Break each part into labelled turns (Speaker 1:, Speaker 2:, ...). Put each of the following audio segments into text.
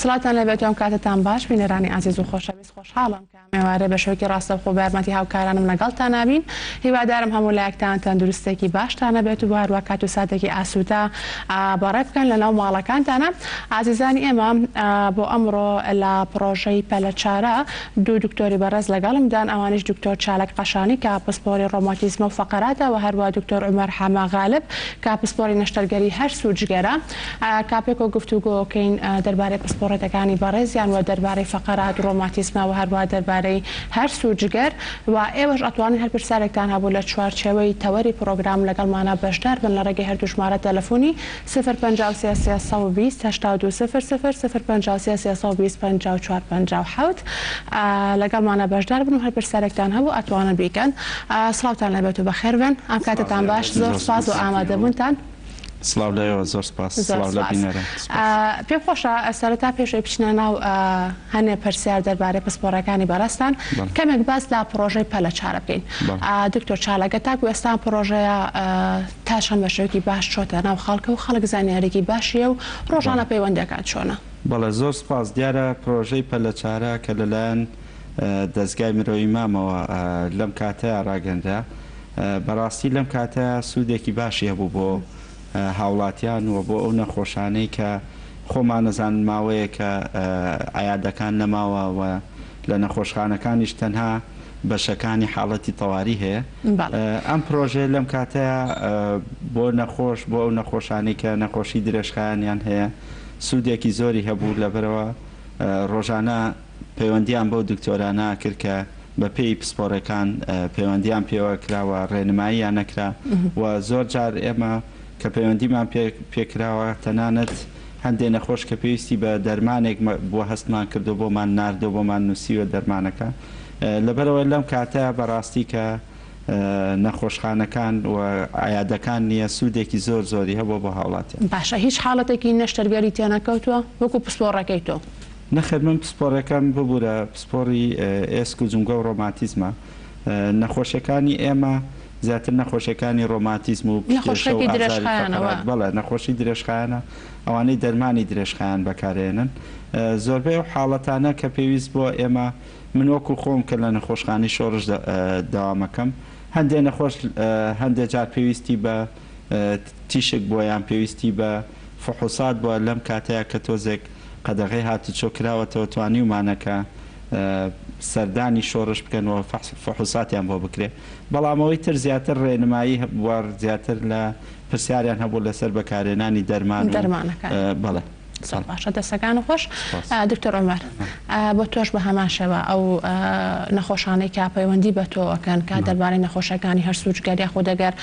Speaker 1: سڵاوتان لێبێت و ئەم کاتەتان باش بینەرانی ئازیز و خۆشەویست خۆشحاڵم کە ئەم ئێوارەیە بە شێوەیەکی ڕاستەوخۆ بە یارمەتی هاوکارانم لەگەڵتان ئەبین هیوادارم هەموو لایەکتان تەندروستێکی باشتان هەبێت و هەروا کات و ساتێکی ئاسوودە بەڕێ بکەن لەناو ماڵەکانتانا ئازیزانی ئێمە بۆ ئەمڕۆ لە پڕۆژەی پەلەچارە دوو دکتۆری بەڕێز لەگەڵمدان ئەوانیش دکتۆر چالاک قەشانی کە پسپۆری ڕۆماتیزمە و فەقەراتە وە هەروا دکتۆر عومەر حەمە غالب کە پسپۆری نەشتەرگەری هەرس و جگەرە کە پێکەوە گفتوگۆکەین دەربارەی پسپۆڕێتەکانی بەڕێزیان وە دەربارەی فەقەرات ڕۆماتیزمە وە هەروا دەربارەی هەرس و جگەر وە ئێوەش ئەتوانن هەر پرسیارێکتان هەبوو لە چوارچێوەی تەوەری پڕۆگرام لەگەڵمانا بەشدار بن لە ڕێگەی هەردوو ژمارە تەلەفۆنی سفر 53 320 82 صفر صفر صفر 53 320 54 57 لەگەڵمانا بەشدار بن و هەر پرسیارێکتان هەبوو ئەتوانن بیکەن. سڵاوتان لێبێت و بەخێر بێن. ئەم کاتەتان باش. زۆر سپاس بۆ ئامادەبوونتان.
Speaker 2: سڵاو لە ئێوە زۆر سپاس.
Speaker 1: زۆر
Speaker 2: سڵاو لە
Speaker 1: سپاس.
Speaker 2: بینەران. سپاس.
Speaker 1: پێم خۆشە سەرەتا پێش ئەوەی بچینە ناو هەنێ پرسیار دەربارەی پسپۆڕەکانی بەڕێزتان
Speaker 2: بەڵێ.
Speaker 1: کەمێک باس لە پڕۆژەی پەلە چارە بکەین.
Speaker 2: بەڵێ.
Speaker 1: دکتۆر چالاک تاکو ئێستا ئەم پڕۆژەیە تا چەند بە شێوەیەکی باش چۆتە ناو خەڵکە و خەڵک زانیاریی باشی هەیە و ڕۆژانە
Speaker 2: بەڵێ.
Speaker 1: پەیوەندییەکان چۆنە؟
Speaker 2: بەڵێ زۆر سپاس. دیارە پرۆژەی پەلەچارە کە لەلایەن دەزگای مرۆیی مامەوە لەم کاتەیا ڕاگەنرا بەڕاستی لەم کاتەیا سوودێکی باشی هەبوو بۆ هاوڵاتیان و بۆ ئەو نەخۆشانەی کە خۆمان ئەزانن ماوەیەکە عیادەکان نەماوە و لە نەخۆشخانەکانیش تەنها بەشەکانی حاڵەتی تەواری هەیە. ئەم پرۆژەیە لەم کاتەیا بۆ نەخۆش بۆ ئەو نەخۆشانەی کە نەخۆشی درێژخایەنیان هەیە سوودێکی زۆری هەبوو لەبەرئەوە ڕۆژانە پەیوەندیان بەو دکتۆرانە کرد کە بە پێی پسپۆرەکان پەیوەندیان پێوە کرا و ڕێنماییان نەکرا و زۆر جار ئێمە کە پەیوەندیمان پێ پێکراوە تەنانەت هەندێ نەخۆش کە پێویستی بە دەرمانێک بووە هەستمان کردووە بۆمان ناردووە بۆمان نووسیوە دەرمانەکە لەبەرئەوە لەم کاتە بەڕاستی کە نەخۆشخانەکان و عیادەکان نییە سوودێکی زۆر زۆری هەبووە بۆ هاوڵاتیان.
Speaker 1: باشە هیچ حاڵەتێکی نەشتەرگەری تێنەکەوتووە وەکو پسپۆڕەکەی تۆ؟
Speaker 2: نەخێر من پسپۆڕەکەم ببورە پسپۆڕی ئێسک و جومگە و ڕۆماتیزمە نەخۆشیەکانی ئێمە زیاتر نەخۆشیەکانی ڕۆماتیزم و پشتێشە و
Speaker 1: نەخۆشیەکی
Speaker 2: ئازاری
Speaker 1: درێژخایەنە
Speaker 2: فەقەرات
Speaker 1: وە؟
Speaker 2: بەڵێ نەخۆشی درێژخایەنە ئەوانەی دەرمانی درێژخایەن بەکارئێنن زۆربەی ئەو حاڵەتانە کە پێویست بووە ئێمە من وەکو خۆم کە لە نەخۆشخانەی شۆڕش دەوامەکەم هەندێ نەخۆش هەندێ جار پێویستی بە تیشک بووە یان پێویستی بە فحوسات بووە لەم کاتەیا کە تۆزێک قەدەغەی هاتوچۆ کراوەتەوە توانیومانە کە سەردانی شۆڕش بکەن و فحوساتیان بۆ بکرێ بەڵام ئەوەی تر زیاتر ڕێنمایی بووە زیاتر لە پرسیاریان هەبوو لەسەر بەکارهێنانی دەرمان و
Speaker 1: دەرمانەکان.
Speaker 2: بەڵێ.
Speaker 1: زۆر باشە دەستەکانت خۆش
Speaker 2: سپاس.
Speaker 1: دکتۆر عومەر بۆ تۆش بە هەمان شێوە ئەو نەخۆشانەی کە پەیوەندی بە تۆ ئەکەن کە دەربارەی نەخۆشەکانی هەرس و جگەر یاخود ئەگەر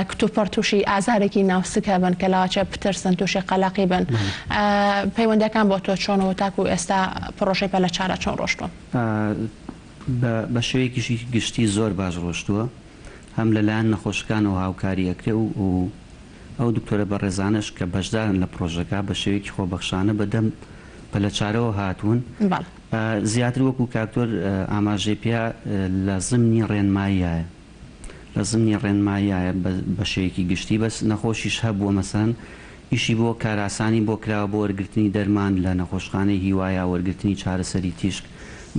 Speaker 1: کتوپڕ تووشی ئازارێکی ناو سک هەبن کە لەواچێ بترسن تووشی قەلەقی بن پەیوەندیەکان بۆ تۆ چۆن و تاکو ئێستا پڕۆژەی پەلەچارە چۆن ڕۆشتوون؟
Speaker 3: بە شێوەیەکیشی گشتی زۆر باش ڕۆشتووە هەم لەلایەن نەخۆشەکانەوە هاوکاری ئەکرێ و ئەو دکتۆرە بەڕێزانەش کە بەشدارن لە پڕۆژەکە بە شێوەیەکی خۆبەخشانە بە دەم پەلەچارەوە هاتوون. زیاتر وەکو کاکتۆر ئاماژەی پێیا لە زمنی ڕێنماییایە لە زمنی ڕێنماییایە بە شێوەیەکی گشتی بەس نەخۆشیش هەبووە مەسەلەن ئیشی بۆ کارئاسانی بۆ کراوە بۆ وەرگرتنی دەرمان لە نەخۆشخانەی هیوا یا وەرگرتنی چارەسەری تیشک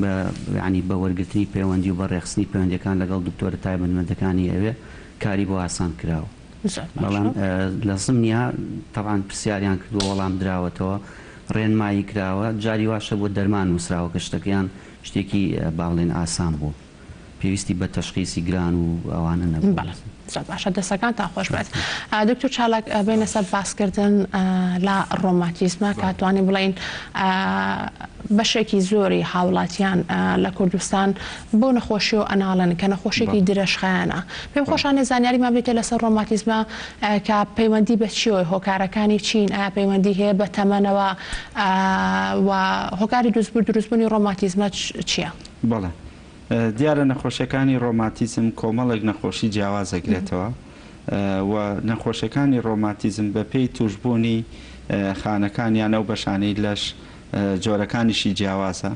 Speaker 3: بە یانی بە وەرگرتنی پەیوەندی و بە ڕێکخستنی پەیوەندیەکان لەگەڵ دکتۆرە تایبەتمەندەکانی ئەوێ کاری بۆ ئاسان کراوە.
Speaker 1: زۆر باشە.
Speaker 3: بەڵام لە زمنیا تەبعەن پرسیاریان کردووە وەڵام دراوەتەوە ڕێنمایی کراوە جاری واش هەبووە دەرمان نووسراوە کە شتەکەیان شتێکی با بڵێین ئاسان بووە پێویستی بە تەشخیسی گران و ئەوانە نەبووە.
Speaker 1: بەڵێ زۆر باشە دەستەکانتان خۆش بێت. دکتۆر چالاک بێینە سەر باسکردن لە ڕۆماتیزمە کە توانین بڵێین بەشێکی زۆری هاوڵاتیان لە کوردستان بەو نەخۆشیەوە ئەناڵێنن کە نەخۆشیەکی درێژخایەنە. پێم خۆشە هەندێک زانیاریمان بدەیتێ لەسەر ڕۆماتیزمە کە پەیوەندی بە چیەوە هۆکارەکانی چین ئایا پەیوەندی هەیە بە تەمەنەوە و هۆکاری دروستبوونی ڕۆماتیزمە چییە؟
Speaker 2: بەڵێ دیارە نەخۆشیەکانی ڕۆماتیزم کۆمەڵێک نەخۆشی جیاواز ئەگرێتەوە و نەخۆشیەکانی ڕۆماتیزم بەپێی توشبوونی خانەکان یان ئەو بەشانەی لەش جۆرەکانیشی جیاوازە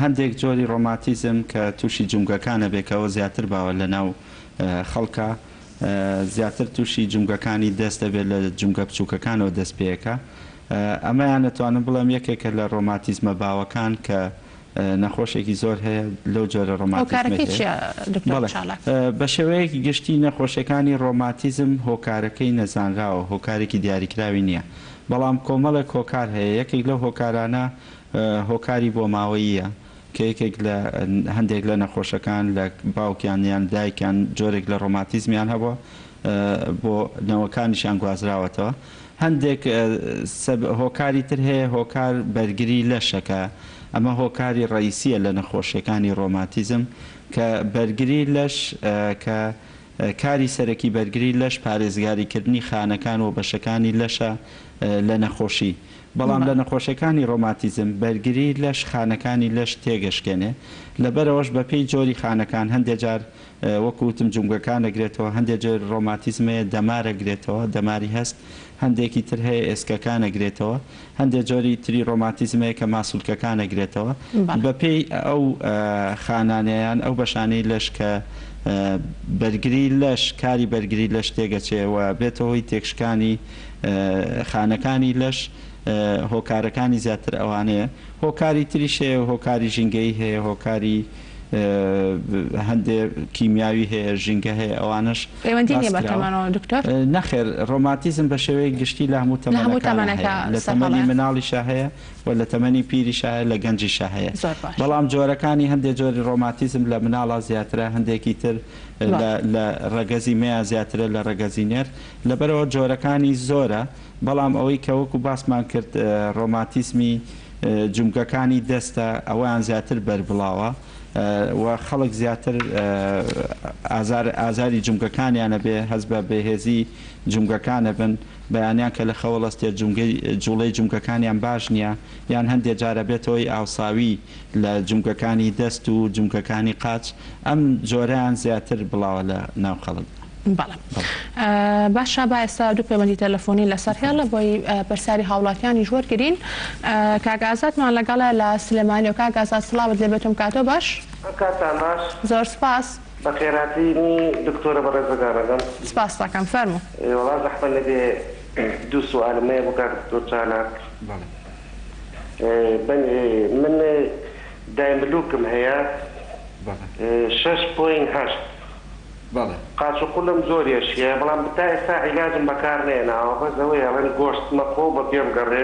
Speaker 2: هەندێک جۆری ڕۆماتیزم کە تووشی جومگەکان ئەبێ کە ئەوە زیاتر باوە لە ناو خەڵکا زیاتر تووشی جومگەکانی دەست ئەبێ لە جومگە بچووکەکانەوە دەست پێ ئەکا. ئەمەیان ئەتوانم بڵێم یەکێکە لە ڕۆماتیزمە باوەکان کە نەخۆشێکی زۆر هەیە لەو جۆرە ڕۆماتیزمەی
Speaker 1: هۆکارەکەی
Speaker 2: هەیە.
Speaker 1: چیە دکتۆر
Speaker 2: بەڵێ
Speaker 1: چالاک؟
Speaker 2: بە شێوەیەکی گشتی نەخۆشیەکانی ڕۆماتیزم هۆکارەکەی نەزانراوە هۆکارێکی دیاریکراوی نیە بەڵام کۆمەڵێک هۆکار هەیە یەکێک لەو هۆکارانە هۆکاری بۆماوەییە کە یەکێک لە هەندێک لە نەخۆشەکان لە باوکیان یان دایکیان جۆرێک لە ڕۆماتیزمیان هەبووە بۆ نەوەکانیشیان گوازراوەتەوە. هەندێک هۆکاری تر هەیە هۆکار بەرگری لەشە کە ئەمە هۆکاری ڕەئیسیە لە نەخۆشیەکانی ڕۆماتیزم کە بەرگری لەش کە کاری سەرەکی بەرگری لەش پارێزگاری کردنی خانەکان و بەشەکانی لەشە لە نەخۆشی بەڵام لە نەخۆشیەکانی ڕۆماتیزم بەرگری لەش خانەکانی لەش تێگەشکێنێ لەبەرئەوەش بەپێی جۆری خانەکان هەندێ جار وەکو وتم جومگەکان ئەگرێتەوە، هەندێ جۆر ڕۆماتیزم هەیە دەمار ئەگرێتەوە، دەماری هەست، هەندێکی تر هەیە ئێسکەکان ئەگرێتەوە، هەندێ جۆری تری ڕۆماتیزم هەیە کە ماسولکەکان ئەگرێتەوە، بەپێی ئەو خانانە یان ئەو بەشانەی لەش کە بەرگری لەش کاری بەرگری لەش تێگەچێ و بێتە هۆی تێکشکانی خانەکانی لەش هۆکارەکانی زیاتر ئەوانەیە، هۆکاری تریش هەیە هۆکاری ژینگەیی هەیە هۆکاری هەندێ کیمیاوی هەیە، ژینگە هەیە، ئەوانەش
Speaker 1: پەیوەندی
Speaker 2: باس
Speaker 1: نییە بە
Speaker 2: کراوە.
Speaker 1: تەمەنەوە دکتۆر؟
Speaker 2: نەخێر، ڕۆماتیزم بە شێوەیەک گشتی لە هەموو
Speaker 1: لە هەموو
Speaker 2: تەمەنەکانا
Speaker 1: تەمەنەکە
Speaker 2: هەیە، لە
Speaker 1: سەر
Speaker 2: تەمەنی
Speaker 1: هەڵەیە.
Speaker 2: مناڵیشا هەیە و لە تەمەنی پیریشا هەیە، لە گەنجیشا هەیە.
Speaker 1: زۆر باش.
Speaker 2: بەڵام جۆرەکانی هەندێ جۆری ڕۆماتیزم لە مناڵا زیاترە، هەندێکی تر
Speaker 1: بەڵێ.
Speaker 2: لە لە ڕەگەزی مێیا زیاترە لە ڕەگەزی نێر، لەبەرئەوە جۆرەکانی زۆرە، بەڵام ئەوەی کە وەکو باسمان کرد ڕۆماتیزمی جومگەکانی دەستە ئەوەیان زیاتر بەربڵاوە و خەڵک زیاتر ئازار ئازاری جومگەکانیان ئەبێ هەست بە بێهێزی جومگەکان ئەبن بەیانیان کە لە خەوەڵەستێ جومگەی جوڵەی جومگەکانیان باش نییە یان هەندێ جار ئەبێتە هۆی ئاوساوی لە جومگەکانی دەست و جومگەکانی قاچ ئەم جۆرەیان زیاتر بڵاوە لە ناو خەڵکدا.
Speaker 1: بەڵێ باشە با ئێستا دوو پەیوەندی تەلەفۆنی لەسەر هێڵە بۆی پرسیاری هاوڵاتیانیش وەرگرین کاک ئازادمان لەگەڵە لە سلێمانی و کاک ئازاد سڵاوت لێ بێتم کاتۆ باش
Speaker 4: کاتتان باش.
Speaker 1: زۆر سپاس.
Speaker 4: بەخێراتینی دکتۆرە بەڕێزەکانەکەم.
Speaker 1: سپاست دەکەم فەرموو.
Speaker 4: وەڵا زەحمەت نەبێ دوو سوالم هەیە بۆ کاک دکتۆر چالاک.
Speaker 2: بەڵێ.
Speaker 4: من دایملوکم هەیە
Speaker 2: بەڵێ.
Speaker 4: شەش پۆین هەشت.
Speaker 2: بەڵێ.
Speaker 4: قاچ و قولم زۆر یەشیە بەڵام تا ئێستا عیلاجم بەکار نەهێناوە بەس ئەوەی ئەڵێن گۆشت مەخۆ و بە پێم گەڕێ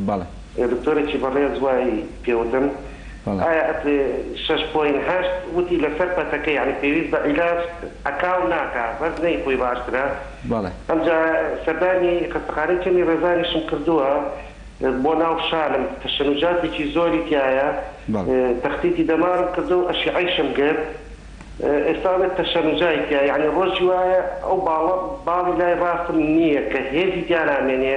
Speaker 2: بەڵێ.
Speaker 4: دکتۆرێکی بەڕێز وای پێ وتم
Speaker 2: بەڵێ.
Speaker 4: ئایا ئەتوێ 6.8 وتی لەسەر پەتەکە یانی پێویست بە عیلاج ئەکا و ناکا بەس نەیخۆی باشترە
Speaker 2: بەڵێ.
Speaker 4: ئەمجا سەردانی خەستەخانەی چەمی ڕێزانیشم کردووە بۆ ناو شانم تەشەنوجاتێکی زۆری تیایە
Speaker 2: بەڵێ.
Speaker 4: تەختیتی دەمارم کردووە و ئەشیعەیشم گرت ئێستا ئەڵێ تەشەنوجای تیا یانی ڕۆژی وایە ئەو باڵە باڵی لای ڕاستم نییە کە هێزی تیا نامێنێ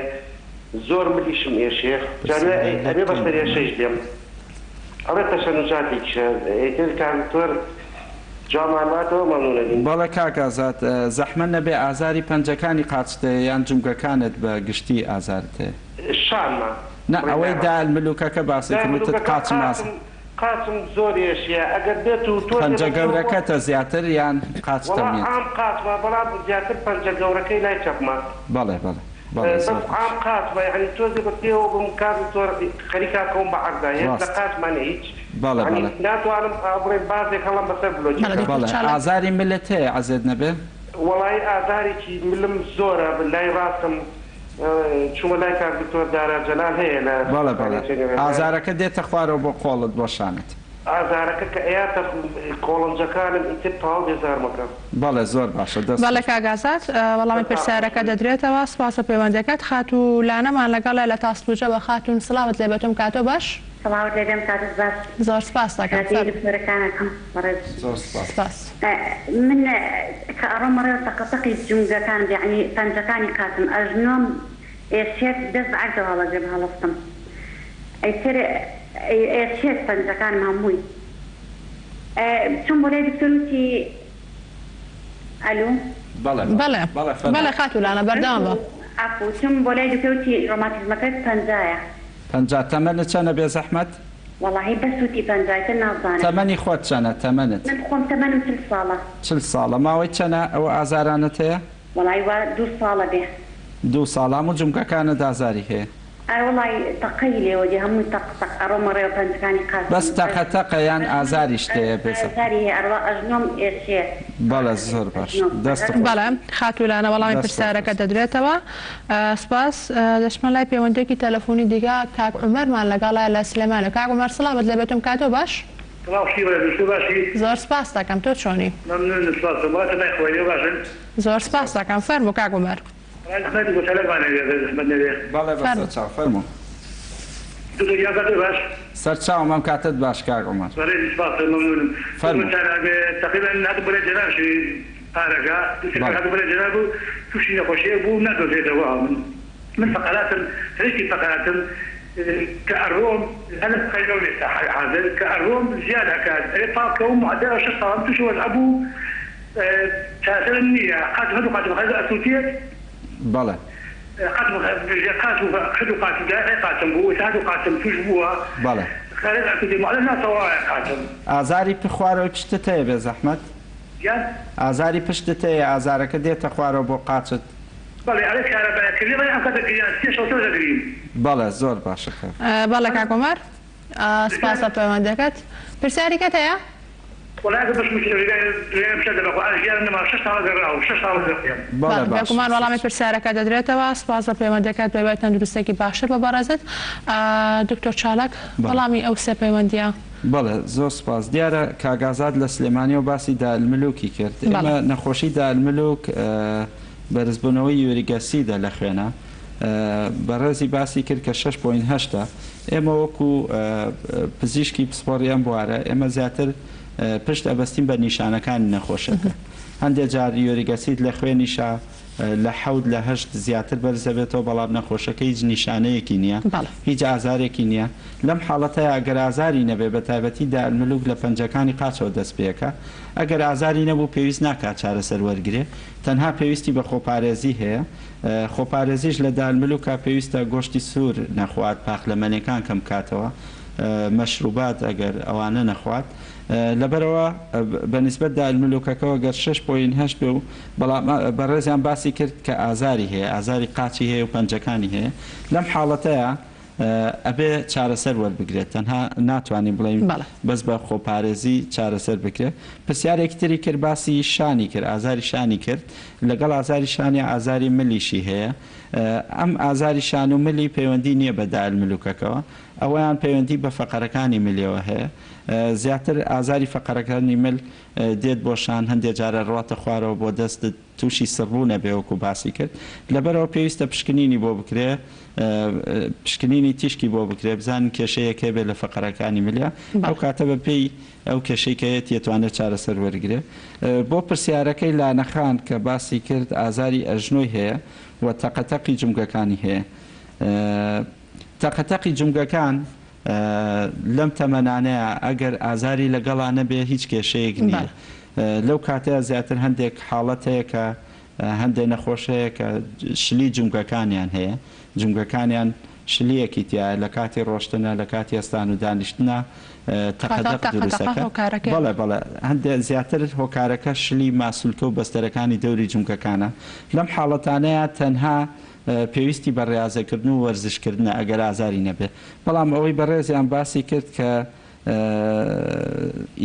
Speaker 4: زۆر ملیشم ئێشێ جار وایە
Speaker 2: پرسیاری لێ
Speaker 4: ئەبێ بە
Speaker 2: بکەین
Speaker 4: سەر
Speaker 2: ئەمە.
Speaker 4: ئێشەیش بێم ئەڵێ تەشەنوجاتێکیشە ئیتر کاک دکتۆر جوابمان باتەوە مەمنونەبین.
Speaker 2: بەڵێ کاک ئازاد زەحمەت نەبێ ئازاری پەنجەکانی قاچت هەیە یان جومگەکانت بە گشتی ئازارت هەیە؟
Speaker 4: شانمە
Speaker 2: نا
Speaker 4: بڵێ
Speaker 2: ئەوەی
Speaker 4: لای ڕاست.
Speaker 2: دال ملوکەکە باسی
Speaker 4: دای
Speaker 2: کرد وتت
Speaker 4: ملوکەکە
Speaker 2: قاچم ئاز.
Speaker 4: قاچم قاچم زۆر ئێشیە ئەگەر بێت و تۆزێ
Speaker 2: پەنجە
Speaker 4: بە پێوە بۆ.
Speaker 2: گەورەکەتە زیاتر یان قاچ
Speaker 4: وەڵا
Speaker 2: تەمیت؟
Speaker 4: عام قاچمە بەڵام زیاتر پەنجە گەورەکەی لای چەپمە.
Speaker 2: بەڵێ بەڵێ بەڵێ
Speaker 4: بەس
Speaker 2: زۆر باش.
Speaker 4: عام قاچمە یەعنی تۆزێ بە پێوە بم کاک دکتۆر خەریکا کەوم بە عەرزا هێز لە
Speaker 2: ڕاست
Speaker 4: قاچما نیە هیچ
Speaker 2: بەڵێ
Speaker 4: یەعنی
Speaker 2: بەڵێ.
Speaker 4: ناتوانم ئا بڵێم بازێک هەڵم بەسەر
Speaker 1: بەڵێ
Speaker 4: بلۆکێکا.
Speaker 1: دکتۆر
Speaker 2: بەڵێ
Speaker 1: چالاک.
Speaker 2: ئازاری ملت هەیە عەزێت نەبێ؟
Speaker 4: وەڵایی ئازارێکی ملم زۆرە لای ڕاستم چومە لای کاک دکتۆر دارا جەلال هەیە لە
Speaker 2: بەڵێ بەڵێ
Speaker 4: خەستەخانەی چەنی ڕێزان.
Speaker 2: ئازارەکە دێتە خوارەوە بۆ قۆڵت بۆ شانت.
Speaker 4: ئازارەکە کە ئەیاتە کۆڵنجەکانم ئیتر تەواو بێزارمەکە.
Speaker 2: بەڵێ زۆر باشە دەست
Speaker 1: بەڵێ
Speaker 2: خۆش.
Speaker 1: کاک ئازاد وەڵامی
Speaker 4: دەستان خۆش
Speaker 1: پرسیارەکە
Speaker 4: بێت.
Speaker 1: دەدرێتەوە سپاس بۆ پەیوەندیەکەت خاتوو لانەمان لەگەڵە لە تاسڵوجەوە خاتوون سڵاوت لێ بێتم کاتۆ باش.
Speaker 5: سڵاوت لێ بێم کاتت باش.
Speaker 1: زۆر سپاست دەکەم
Speaker 5: کاتی
Speaker 1: فەرموو.
Speaker 5: دکتۆرەکان ئەکەم بەڕێز.
Speaker 2: زۆر سپاس.
Speaker 1: سپاس.
Speaker 5: من کە ئەڕۆمە ڕێوە تەقەتەقی جومگەکانم یەعنی پەنجەکانی قاچم ئەژنۆم ئێشێت دەست بە عەرزەوە هەڵەگرم هەڵەستم ئیتر ئێشێت پەنجەکانم هەمووی چوم بۆ لای دکتۆر وتی ئەلو.
Speaker 2: بەڵێ
Speaker 1: بەڵێ
Speaker 2: بەڵێ فەرموو.
Speaker 1: بەڵێ خاتوو لانە بەردەوام بە.
Speaker 5: عەفو چوم بۆ لای دکتۆر وتی ڕۆماتیزمەکەت پەنجایە.
Speaker 2: 50 تەمەنت چەنە بێزەحمەت؟
Speaker 5: وەڵاهی بەس وتی 50 ئیتر نازانم.
Speaker 2: تەمەنی خۆت چەنە تەمەنت؟
Speaker 5: من خۆم تەمەنم 40 ساڵە.
Speaker 2: 40 ساڵە ماوەی چەنە ئەو ئازارانەت هەیە؟
Speaker 5: وەڵاهی وا دوو ساڵە بێ.
Speaker 2: دوو ساڵە هەموو جومگەکانت ئازاری هەیە؟
Speaker 5: ئەرێ وەڵای تەقەی لێوە دێ هەمووی تەق تەق ئەڕۆمە ڕێوە پەنجەکانی قاچم
Speaker 2: بەس تەقە تەقە یان
Speaker 5: ئەژنۆم
Speaker 2: ئازاریشت هەیە بێزە.
Speaker 5: ئازاری هەیە ئەڕوا ئەژنۆم ئێشێ
Speaker 2: بەڵێ زۆر باش
Speaker 5: ئەژنۆم
Speaker 2: دەست خۆش.
Speaker 1: بەڵێ خاتوو لانە وەڵامی
Speaker 2: دەست خۆش
Speaker 1: پرسیارەکە
Speaker 2: بەس.
Speaker 1: دەدرێتەوە سپاس دەچمە لای پەیوەندیەکی تەلەفۆنی دیکە کاک عومەرمان لەگەڵە لە سلێمانیەوە کاک عومەر سڵاوت لێبێت ئەم کاتەو باش.
Speaker 6: سڵاو شتی بەڕێز تۆ باشی؟
Speaker 1: زۆر سپاست دەکەم تۆ چۆنی؟
Speaker 6: مەمنونم سپاس بۆ وڵاتە بای خوای لێو باشن؟
Speaker 1: زۆر سپاست دەکەم فەرموو کاک عومەر.
Speaker 6: وەڵا زەحمەت بۆ چالاکمان نەبێ ئەگەر زەحمەت نەبێ.
Speaker 2: بەڵێ بە
Speaker 1: فەرموو.
Speaker 2: سەرچاو فەرموو.
Speaker 6: دکتۆر گیان کاتت باش.
Speaker 2: سەرچاوم ئەم کاتەت باش کاک عومەر.
Speaker 6: بەڕێزی سپاس مەمنونم. دکتۆر
Speaker 2: فەرموو.
Speaker 6: چالاک تەقریبەن هاتم بۆ لای جەنابشی پارەکە دوو سێ کەس
Speaker 2: بەڵێ.
Speaker 6: هاتم بۆ لای جەناب و توشی نەخۆشیەک بوو نادۆزرێتەوە من من فەقەراتم تەنیشتی فەقەراتم کە ئەڕۆم هەر لە فەقەرەکەم ئێستا حازر کە ئەڕۆم زیاد ئەکات ئەرێ پاڵکەوم معدەلە شەش ساڵم توشی وەزعە بوو چارەسەرم نییە قاچم هەردوو قاچم خەریکە ئەسوتێت.
Speaker 2: بەڵێ.
Speaker 6: قاچم ژێر قاچ بوو هەردوو قاچم دایقەی قاچم بوو ئێستا هەردوو قاچم توش بووە
Speaker 2: بەڵێ.
Speaker 6: خەریک ئەسوتێ معدەل ناتەواوە قاچم.
Speaker 2: ئازاری خوارەوەی پشتت هەیە بێزەحمەت؟
Speaker 6: گیان؟
Speaker 2: ئازاری پشتت هەیە ئازارەکە دێتە خوارەوە بۆ قاچت؟
Speaker 6: بەڵێ ئەڵێ کارەبایە کردی بەڵێ ئەم کاتە گریان سێ شەو تۆش دەگریم.
Speaker 2: بەڵێ زۆر باشە کاک.
Speaker 1: بەڵێ کاک عومەر سپاس بە پەیوەندیەکەت. پرسیاریکەت هەیە؟
Speaker 6: وەڵا ئەگەر بەشم ژیانم پیشان دەبا خۆ ئاش ژیانم نەما شەش ساڵە گەڕاوم شەش ساڵە گەڕێم.
Speaker 2: بەڵێ
Speaker 1: بەڵێ
Speaker 2: باشە
Speaker 1: بێگومان وەڵامی
Speaker 2: سەرچاو.
Speaker 1: پرسیارەکە دەدرێتەوە سپاس بە پەیوەندیەکەت بەهیوای تەندروستیەکی باشتر بۆ بەڕێزت دکتۆر چالاک
Speaker 2: بەڵێ.
Speaker 1: وەڵامی ئەو سێ پەیوەندیە.
Speaker 2: بەڵێ زۆر سپاس دیارە کاک ئازاد لە سلێمانیەوە باسی دالملوکی کرد
Speaker 1: بەڵێ.
Speaker 2: ئێمە نەخۆشی دالملوک بەرزبوونەوەی uric acid ە لە خوێنا بەڕێزی باسی کرد کە شەش point هەشتە ئێمە وەکو پزیشکی پسپۆڕی ئەم بوارە ئێمە زیاتر پشت ئەبەستین بە نیشانەکانی نەخۆشەکە هەندێک جار uric acid لە خوێنیشا لە حەوت لە هەشت زیاتر بەرز دەبێتەوە بەڵام نەخۆشەکە هیچ نیشانەیەکی نییە هیچ ئازارێکی نییە لەم حاڵەتەیا گەر ئازاری نەبێ بە تایبەتی داء الملوک لە پەنجەکانی قاچەوە دەست پێکا ئەگەر ئازاری نەبوو پێویست ناکات چارەسەر وەرگرێ تەنها پێویستی بە خۆپارێزی هەیە، خۆپارێزیش لە داء الملوکا پێویستە گۆشتی سوور نەخوات، پاقلەمەنیەکان کەم بکاتەوە، مەشروبات ئەگەر ئەوانە نەخوات، لەبەرئەوە بە نیسبەت داء الملوکەکەوە گەر شەش point هەشت بێ و بەڵام بەڕێزیان باسی کرد کە ئازاری هەیە، ئازاری قاچی هەیە و پەنجەکانی هەیە، لەم حاڵەتەیا ئەبێ چارەسەر وەربگرێت تەنها ناتوانین بڵێین
Speaker 1: بەڵێ.
Speaker 2: بەس بە خۆپارێزی چارەسەر بکرێت پرسیارێکی تری کرد باسی شانی کرد ئازاری شانی کرد لەگەڵ ئازاری شانیا ئازاری ملیشی هەیە ئەم ئازاری شان و ملی پەیوەندی نییە بە داء الملوکەکەوە ئەوەیان پەیوەندی بە فەقەرەکانی ملیەوە هەیە زیاتر ئازاری فەقەرەکانی مل دێت بۆ شان هەندێ جار ئەڕواتە خوارەوە بۆ دەستت تووشی سڕبوون ئەبێ وەکو باسی کرد لەبەرئەوە پێویستە پشکنینی بۆ بکرێ پشکنینی تیشکی بۆ بکرێ بزانین کێشەیەک هەبێ لە فەقەرەکانی ملیا ئەو کاتە بە پێی ئەو کێشەی کە هەیەتی ئەتوانێت چارەسەر وەرگرێ بۆ پرسیارەکەی لانە خان کە باسی کرد ئازاری ئەژنۆی هەیە و تەقەتەقی جومگەکانی هەیە تەقەتەقی جومگەکان لەم تەمەنانەیا ئەگەر ئازاری لەگەڵا نەبێ هیچ کێشەیەک نییە لەو کاتەیا زیاتر هەندێک حاڵەت هەیە کە هەندێک نەخۆش هەیە کە شلی جومگەکانیان هەیە جومگەکانیان شلیەکی تایە لە کاتی ڕۆشتنە لە کاتی هەستان و دانیشتنە تەقەدەق دروستەکە بەڵێ بەڵێ هەندێک زیاتر هۆکارەکە شلی ماسولکە و بەستەرەکانی دەوری جومگەکانە لەم حاڵەتانەیە تەنها پێویستی بە ڕیازەکردن و وەرزشکردنە ئەگەر ئازاری نەبێ بەڵام ئەوەی بەڕێزیان باسی کرد کە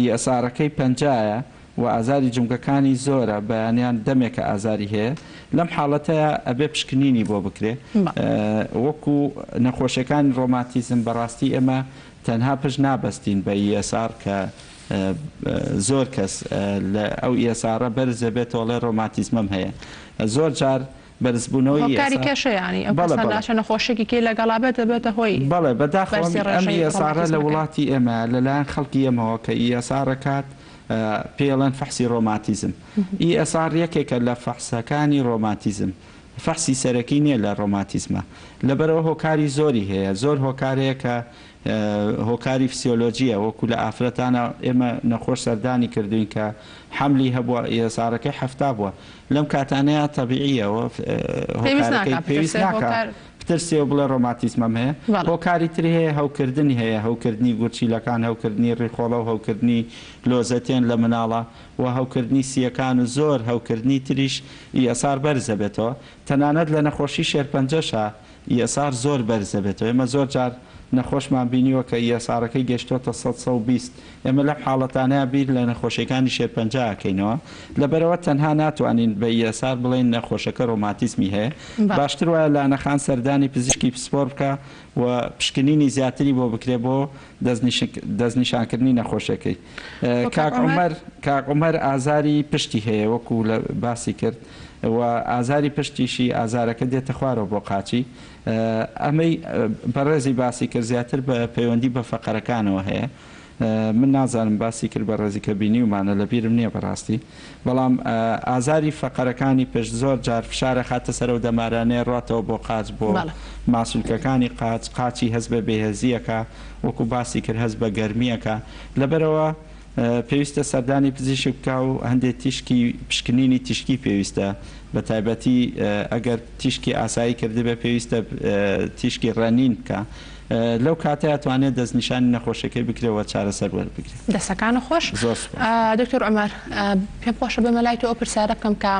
Speaker 2: ESR ەکەی پەنجایە و ئازاری جومگەکانی زۆرە بەیانیان دەمێکە ئازاری هەیە لەم حاڵەتەیا ئەبێ پشکنینی بۆ بکرێ وەکو نەخۆشیەکانی ڕۆماتیزم بەڕاستی ئێمە تەنها پشت نابەستین بە ESR کە زۆر کەس لە ئەو ESR ە بەرز دەبێتەوە ئەڵێ ڕۆماتیزمەم هەیە زۆر جار بەرزبوونەوەی
Speaker 1: هۆکاری
Speaker 2: ESR
Speaker 1: کێشە یانی ئەو
Speaker 2: بەڵێ
Speaker 1: کەسە
Speaker 2: بەڵێ.
Speaker 1: ناچە نەخۆشیەکی کەی لەگەڵا بێت دەبێتە هۆی
Speaker 2: بەڵێ بەداخەوە
Speaker 1: بەرزی
Speaker 2: ئەم
Speaker 1: ڕێژەی
Speaker 2: ESR ە لە
Speaker 1: ڕۆماتیزمەکەی.
Speaker 2: وڵاتی ئێمە لەلایەن خەڵکی ئێمەوە کە ESR ئەکات پێی ئەڵێن فەحسی ڕۆماتیزم ESR یەکێکە لە فەحسەکانی ڕۆماتیزم فەحسی سەرەکی نییە لە ڕۆماتیزمە لەبەرئەوە هۆکاری زۆری هەیە زۆر هۆکار هەیە کە هۆکاری فسیۆلۆجییە وەکو لە ئافرەتانا ئێمە نەخۆش سەردانی کردوین کە حەملی هەبووە ESR ەکەی 70 بووە لەم کاتانەیا تەبیعیە و
Speaker 1: پێویست
Speaker 2: هۆکارەکەی
Speaker 1: ناکا
Speaker 2: پێویست
Speaker 1: بترسێ
Speaker 2: ناکا
Speaker 1: هۆکار
Speaker 2: بترسێ و بڵێ ڕۆماتیزمەم هەیە.
Speaker 1: بەڵێ.
Speaker 2: هۆکاری تری هەیە هەوکردنی هەیە هەوکردنی گورچیلەکان هەوکردنی ڕیخۆڵە و هەوکردنی لۆزەتێن لە مناڵا و هەوکردنی سییەکان و زۆر هەوکردنی تریش ESR بەرز ئەبێتەوە تەنانەت لە نەخۆشی شێرپەنجەشا. ESR زۆر بەرز دەبێتەوە ئێمە زۆر جار نەخۆشمان بینیوە کە ESR ەکەی گەشتۆتە 100 120 ئێمە لەم حاڵەتانەیا بیر لە نەخۆشیەکانی شێرپەنجە ئەکەینەوە لەبەرئەوە تەنها ناتوانین بە ESR بڵێین نەخۆشەکە ڕۆماتیزمی هەیە باشتر وایە لانەخان سەردانی پزیشکی پسپۆر بکا و پشکنینی زیاتری بۆ بکرێ بۆ دەستنیشانکردنی نەخۆشیەکەی. کاک عومەر کاک عومەر ئازاری پشتی هەیە وەکو لە باسی کرد و ئازاری پشتیشی ئازارەکە دێتە خوارەوە بۆ قاچی ئەمەی بەڕێزی باسی کرد زیاتر بە پەیوەندی بە فەقەرەکانەوە هەیە من نازانم باسی کرد بەڕێزی کە بینیومانە لە بیرم نییە بەڕاستی بەڵام ئازاری فەقەرەکانی پشت زۆر جار فشار ئەخاتە سەر ئەو دەمارانەیە ڕاتەوە بۆ قاچ بۆ ماسولکەکانی قاچ قاچی هەست بە بێهێزی ئەکا وەکو باسی کرد هەست بە گەرمی ئەکا لەبەرئەوە پێویستە سەردانی پزیشک بکا و هەندێ تیشکی پشکنینی تیشکی پێویستە بە تایبەتی ئەگەر تیشکی ئاسایی کردبێ پێویستە تیشکی ڕەنین بکا لەو کاتەیا توانێت دەستنیشانی نەخۆشیەکەی بکرێ و چارەسەر وەربگرێ.
Speaker 1: دەستەکانت خۆش.
Speaker 2: زۆر سوپاس.
Speaker 1: دکتۆر عومەر پێم خۆشە بێمە لای تۆ ئەو پرسیارە بکەم کە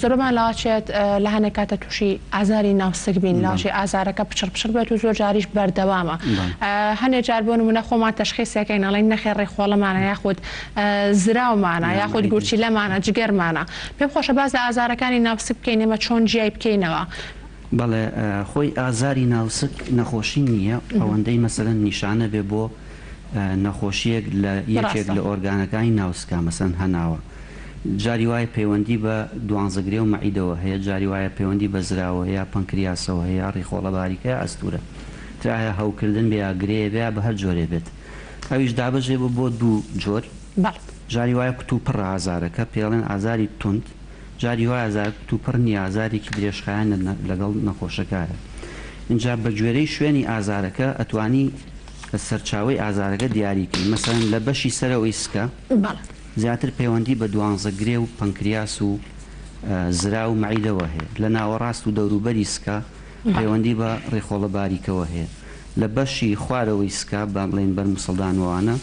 Speaker 1: زۆربەمان لاچێت لە هەنێک کاتە تووشی ئازاری ناوسک بین لاچێ ئازارەکە پچڕ پچڕ بێت و زۆر جاریش بەردەوامە هەنێ جار بۆ نمونە خۆمان تەشخیسەکەین ئەڵێین نەخێر ڕیخۆڵەمانە یاخود زراومانە یاخود گورچیلەمانە جگەرمانە پێم خۆشە باس لە ئازارەکانی ناوسک بکەین ئێمە چۆن جیای بکەینەوە.
Speaker 3: بەڵێ خۆی ئازاری ناوسک نەخۆشی نییە ئەوەندەی مەسەلەن نیشانە بێ بۆ نەخۆشییەک لە یەکێک لە ئۆرگانەکانی ناوسکا مەسەلەن هەناوە جاری وایە پەیوەندی بە دوانزەگرێ و مەعیدەوە هەیە جاری وایە پەیوەندی بە زراوە هەیە یا پەنکریاسەوە هەیە یا ڕیخۆڵە باریکە یا ئەستوورە تر ئایا هەوکردن بێ یا گرێ بێ یا بە هەر جۆرێ بێت ئەویش دابەش بێ بۆ دوو جۆر جاری وایە کوتوپڕە ئازارەکە پێڵێن ئازاری توند جاری وایە ئازار کتوپڕ نییە، ئازارێکی درێژخایەنە لەگەڵ نەخۆشەکایە. ئینجا بە گوێرەی شوێنی ئازارەکە ئەتوانی سەرچاوەی ئازارەکە دیاری کەی. مەسەلەن لە بەشی سەرەوەی سکە زیاتر پەیوەندی بە دوانزەگرێ و پەنکریاس و زرا و مەعیدەوە هەیە. لە ناوەڕاست و دەوروبەری سکە پەیوەندی بە ڕیخۆڵە باریکەوە هەیە. لە بەشی خوارەوەی سکە با بڵێین بەر موسڵدان وەوانە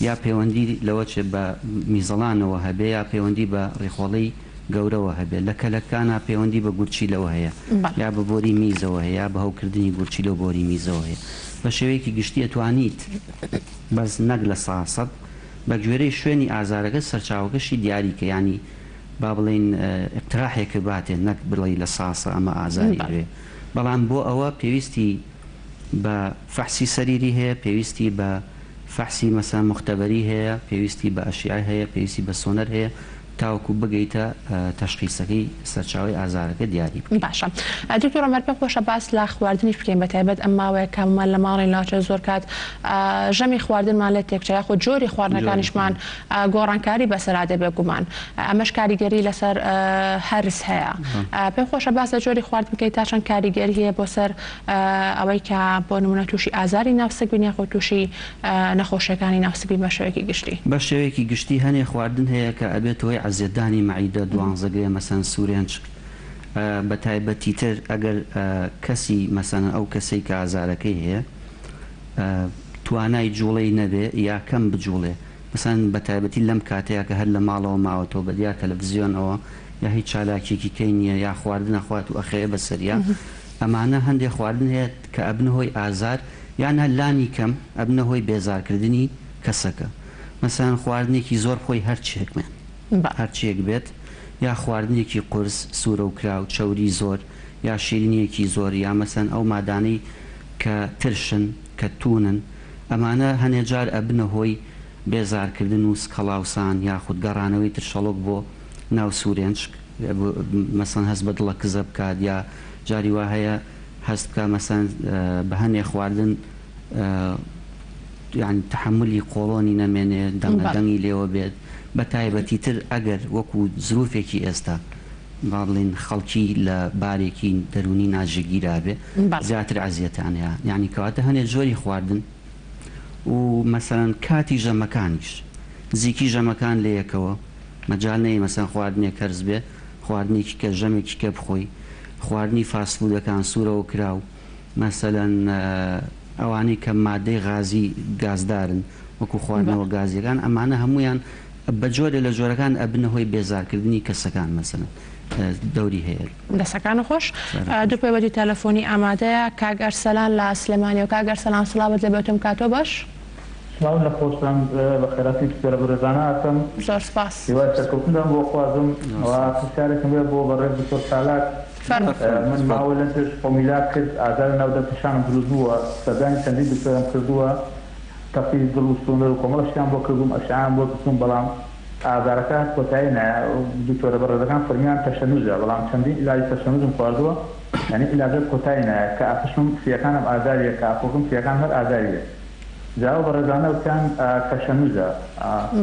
Speaker 3: یا پەیوەندی لەوەچێ بە میزەڵانەوە هەبێ یا پەیوەندی بە ڕیخۆڵەی گەورەوە هەبێ، لە کەلەکانا پەیوەندی بە گورچیلەوە هەیە یا بە بۆری میزەوە هەیە یا بە هەوکردنی گورچیلە و بۆری میزەوە هەیە. بە شێوەیەکی گشتی ئەتوانیت بەس نەک 100% بە گوێرەی شوێنی ئازارەکە سەرچاوەکەشی دیاری کە یانی با بڵێین ئیقتراحێکت باتێ نەک بڵێی 100% ئەمە ئازاری ئەوێ بەڵام بۆ ئەوە پێویستی بە فەحسی سەریری هەیە، پێویستی بە فەحسی مەسەلەن موختەبەری هەیە، پێویستی بە ئەشیعە هەیە، پێویستی بە سۆنەر هەیە تاوەکو بگەیتە تەشخیسەکەی سەرچاوەی ئازارەکە دیاری بکەی.
Speaker 1: باشە دکتۆر عومەر پێم خۆشە باس لە خواردنیش بکەین بە تایبەت ئەم ماوەیە کە هەموومان لە ماڵین لاچە زۆر کات ژەمی خواردنمان لێ تێکچە یاخود جۆری خواردنەکانیشمان گۆڕانکاری بەسەرا دێ بێگومان ئەمەش کاریگەری لەسەر هەرس هەیە پێم خۆشە باس لە جۆری خواردن بکەیت تا چەند کاریگەری هەیە بۆ سەر ئەوەی کە بۆ نمونە تووشی ئازاری ناوسک بین یاخود تووشی نەخۆشیەکانی ناوسک بین بە شێوەیەکی گشتی.
Speaker 3: بە شێوەیەکی گشتی هەنێ خواردن هەیە کە ئەبێتە هۆی عەزێتدانی مەعیدە، دوانزەگرێ مەسەن سورێنچک بە تایبەتیتر ئەگەر کەسی مەسەن ئەو کەسەی کە ئازارەکەی هەیە توانای جوڵەی نەبێ یا کەم بجوڵێ مەسەن بە تایبەتی لەم کاتەیا کە هەر لە ماڵەوە ماوەتەوە بە دیار تەلەفزیۆنەوە یا هیچ چالاکیەکی کەی نیە یا خواردن ئەخوات و ئەخەوێ بە سەریا ئەمانە هەندێ خواردن هەیە کە ئەبنە هۆی ئازار یان هەر لانی کەم ئەبنە هۆی بێزارکردنی کەسەکە مەسەلەن خواردنێکی زۆر بخۆی هەرچیەک بێت هەرچیەک بێت یا خواردنێکی قورس سورەوکراو چەوری زۆر یا شیرینیەکی زۆر یا مەسەلەن ئەو مادانەی کە ترشن کە تونن ئەمانە هەنێ جار ئەبنە هۆی بێزارکردن و سکهەڵاوسان یاخود گەڕانەوەی ترشەڵۆک بۆ ناو سورێنچک مەسەلەن هەست بە دڵە کزە بکات یا جاری وا هەیە هەست بکا مەسەلەن بە هەنێ خواردن یانی تەحەمولی قۆڵۆنی نەمێنێ دەنگە دەنگی لێوە بێت بە تایبەتی تر ئەگەر وەکو زروفێکی ئێستا با بڵێین خەڵکی لە بارێکی دەروونی ناجێگیرا بێ زیاتر ئەزیەتیان هەیە یانی کەواتە هەنێ جۆری خواردن و مەسەلەن کاتی ژەمەکانیش نزیکی ژەمەکان لەیەکەوە مەجال نەیەی مەسەلەن خواردنێک هەرس بێ خواردنێکی کە ژەمێکی کە بخۆی خواردنی فاست فودەکان سورەوە کراو مەسەلەن ئەوانەی کە مادەی غازی گازدارن وەکو خواردنەوە گازیەکان ئەمانە هەموویان بە جۆرێ لە جۆرەکان ئەبنە هۆی بێزارکردنی کەسەکان مەسەلەن. دەوری هەیە.
Speaker 1: دەستەکانت خۆش. دوو پەیوەندی تەلەفۆنی ئامادەیە، کاک ئەرسەلان لە سلێمانیەوە. کاک ئەرسەلان سڵاوت لێ بێت و کاتۆ باش.
Speaker 7: سڵاو لە خۆشتان بەخێرهاتنی دکتۆرە بەڕێزانە ئەکەم.
Speaker 1: زۆر سپاس.
Speaker 7: هیوای سەرکەوتنتان بۆ خوازم و پرسیارێکم هەیە بۆ بەڕێز دکتۆر چالاک.
Speaker 1: فەرموو.
Speaker 7: من ماوەی لەم پێش خۆم هیلاک کرد ئازار لە ناو دەستنیشانم دروست بووە سەردانی چەندین دکتۆرم کردووە تەقیز دڵ و سۆنەر و کۆمەڵە شتیان بۆ کردووم ئەشعەیان بۆ گرتووم بەڵام ئازارەکە کۆتایی نایە دکتۆرە بەڕێزەکان فەرمیان تەشەنوجە بەڵام چەندین عیلاجی تەشەنوجم خواردووە یانی عیلاجەک کۆتایی نایە کە ئاپشمم سییەکانم ئازاریە کە ئاخۆکم سییەکانم هەر ئازاریە جا ئەو بەڕێزانە وتیان تەشەنوجە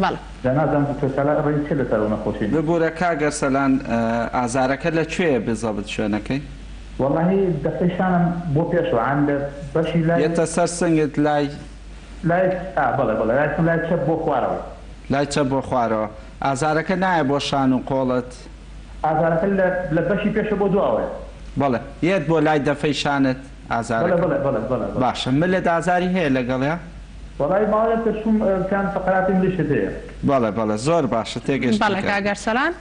Speaker 1: بەڵێ.
Speaker 7: جا نازانم دکتۆر چالاک ڕێی چیە لەسەر ئەو نەخۆشینە.
Speaker 2: ببورە کاک ئەرسەلان ئازارەکە لە کوێیە بزەبت شوێنەکەی؟
Speaker 7: وەڵاهی دەقەی شانم بۆ پێشەوە عان لە بەشی لای.
Speaker 2: یەتە سەر سنگت لای.
Speaker 7: لای ئا بەڵێ بەڵێ لای لای چەپ بۆ خوارەوە.
Speaker 2: لای چەپ بۆ خوارەوە ئازارەکە نایە بۆ شان و قۆڵت؟
Speaker 7: ئازارەکە لە لە بەشی پێشە بۆ دواوەیە.
Speaker 2: بەڵێ یەت بۆ لای دەفەی شانت
Speaker 7: ئازارەکە؟ بەڵێ بەڵێ بەڵێ بەڵێ.
Speaker 2: باشە ملت ئازاری هەیە لەگەڵیا؟
Speaker 7: وەڵایی ماوەیەک کە چووم وتیان فەقەراتی ملیشت هەیە.
Speaker 2: بەڵێ بەڵێ زۆر باشە تێگەشتم
Speaker 1: بەڵێ
Speaker 2: کاک.
Speaker 1: کاک ئەرسەلان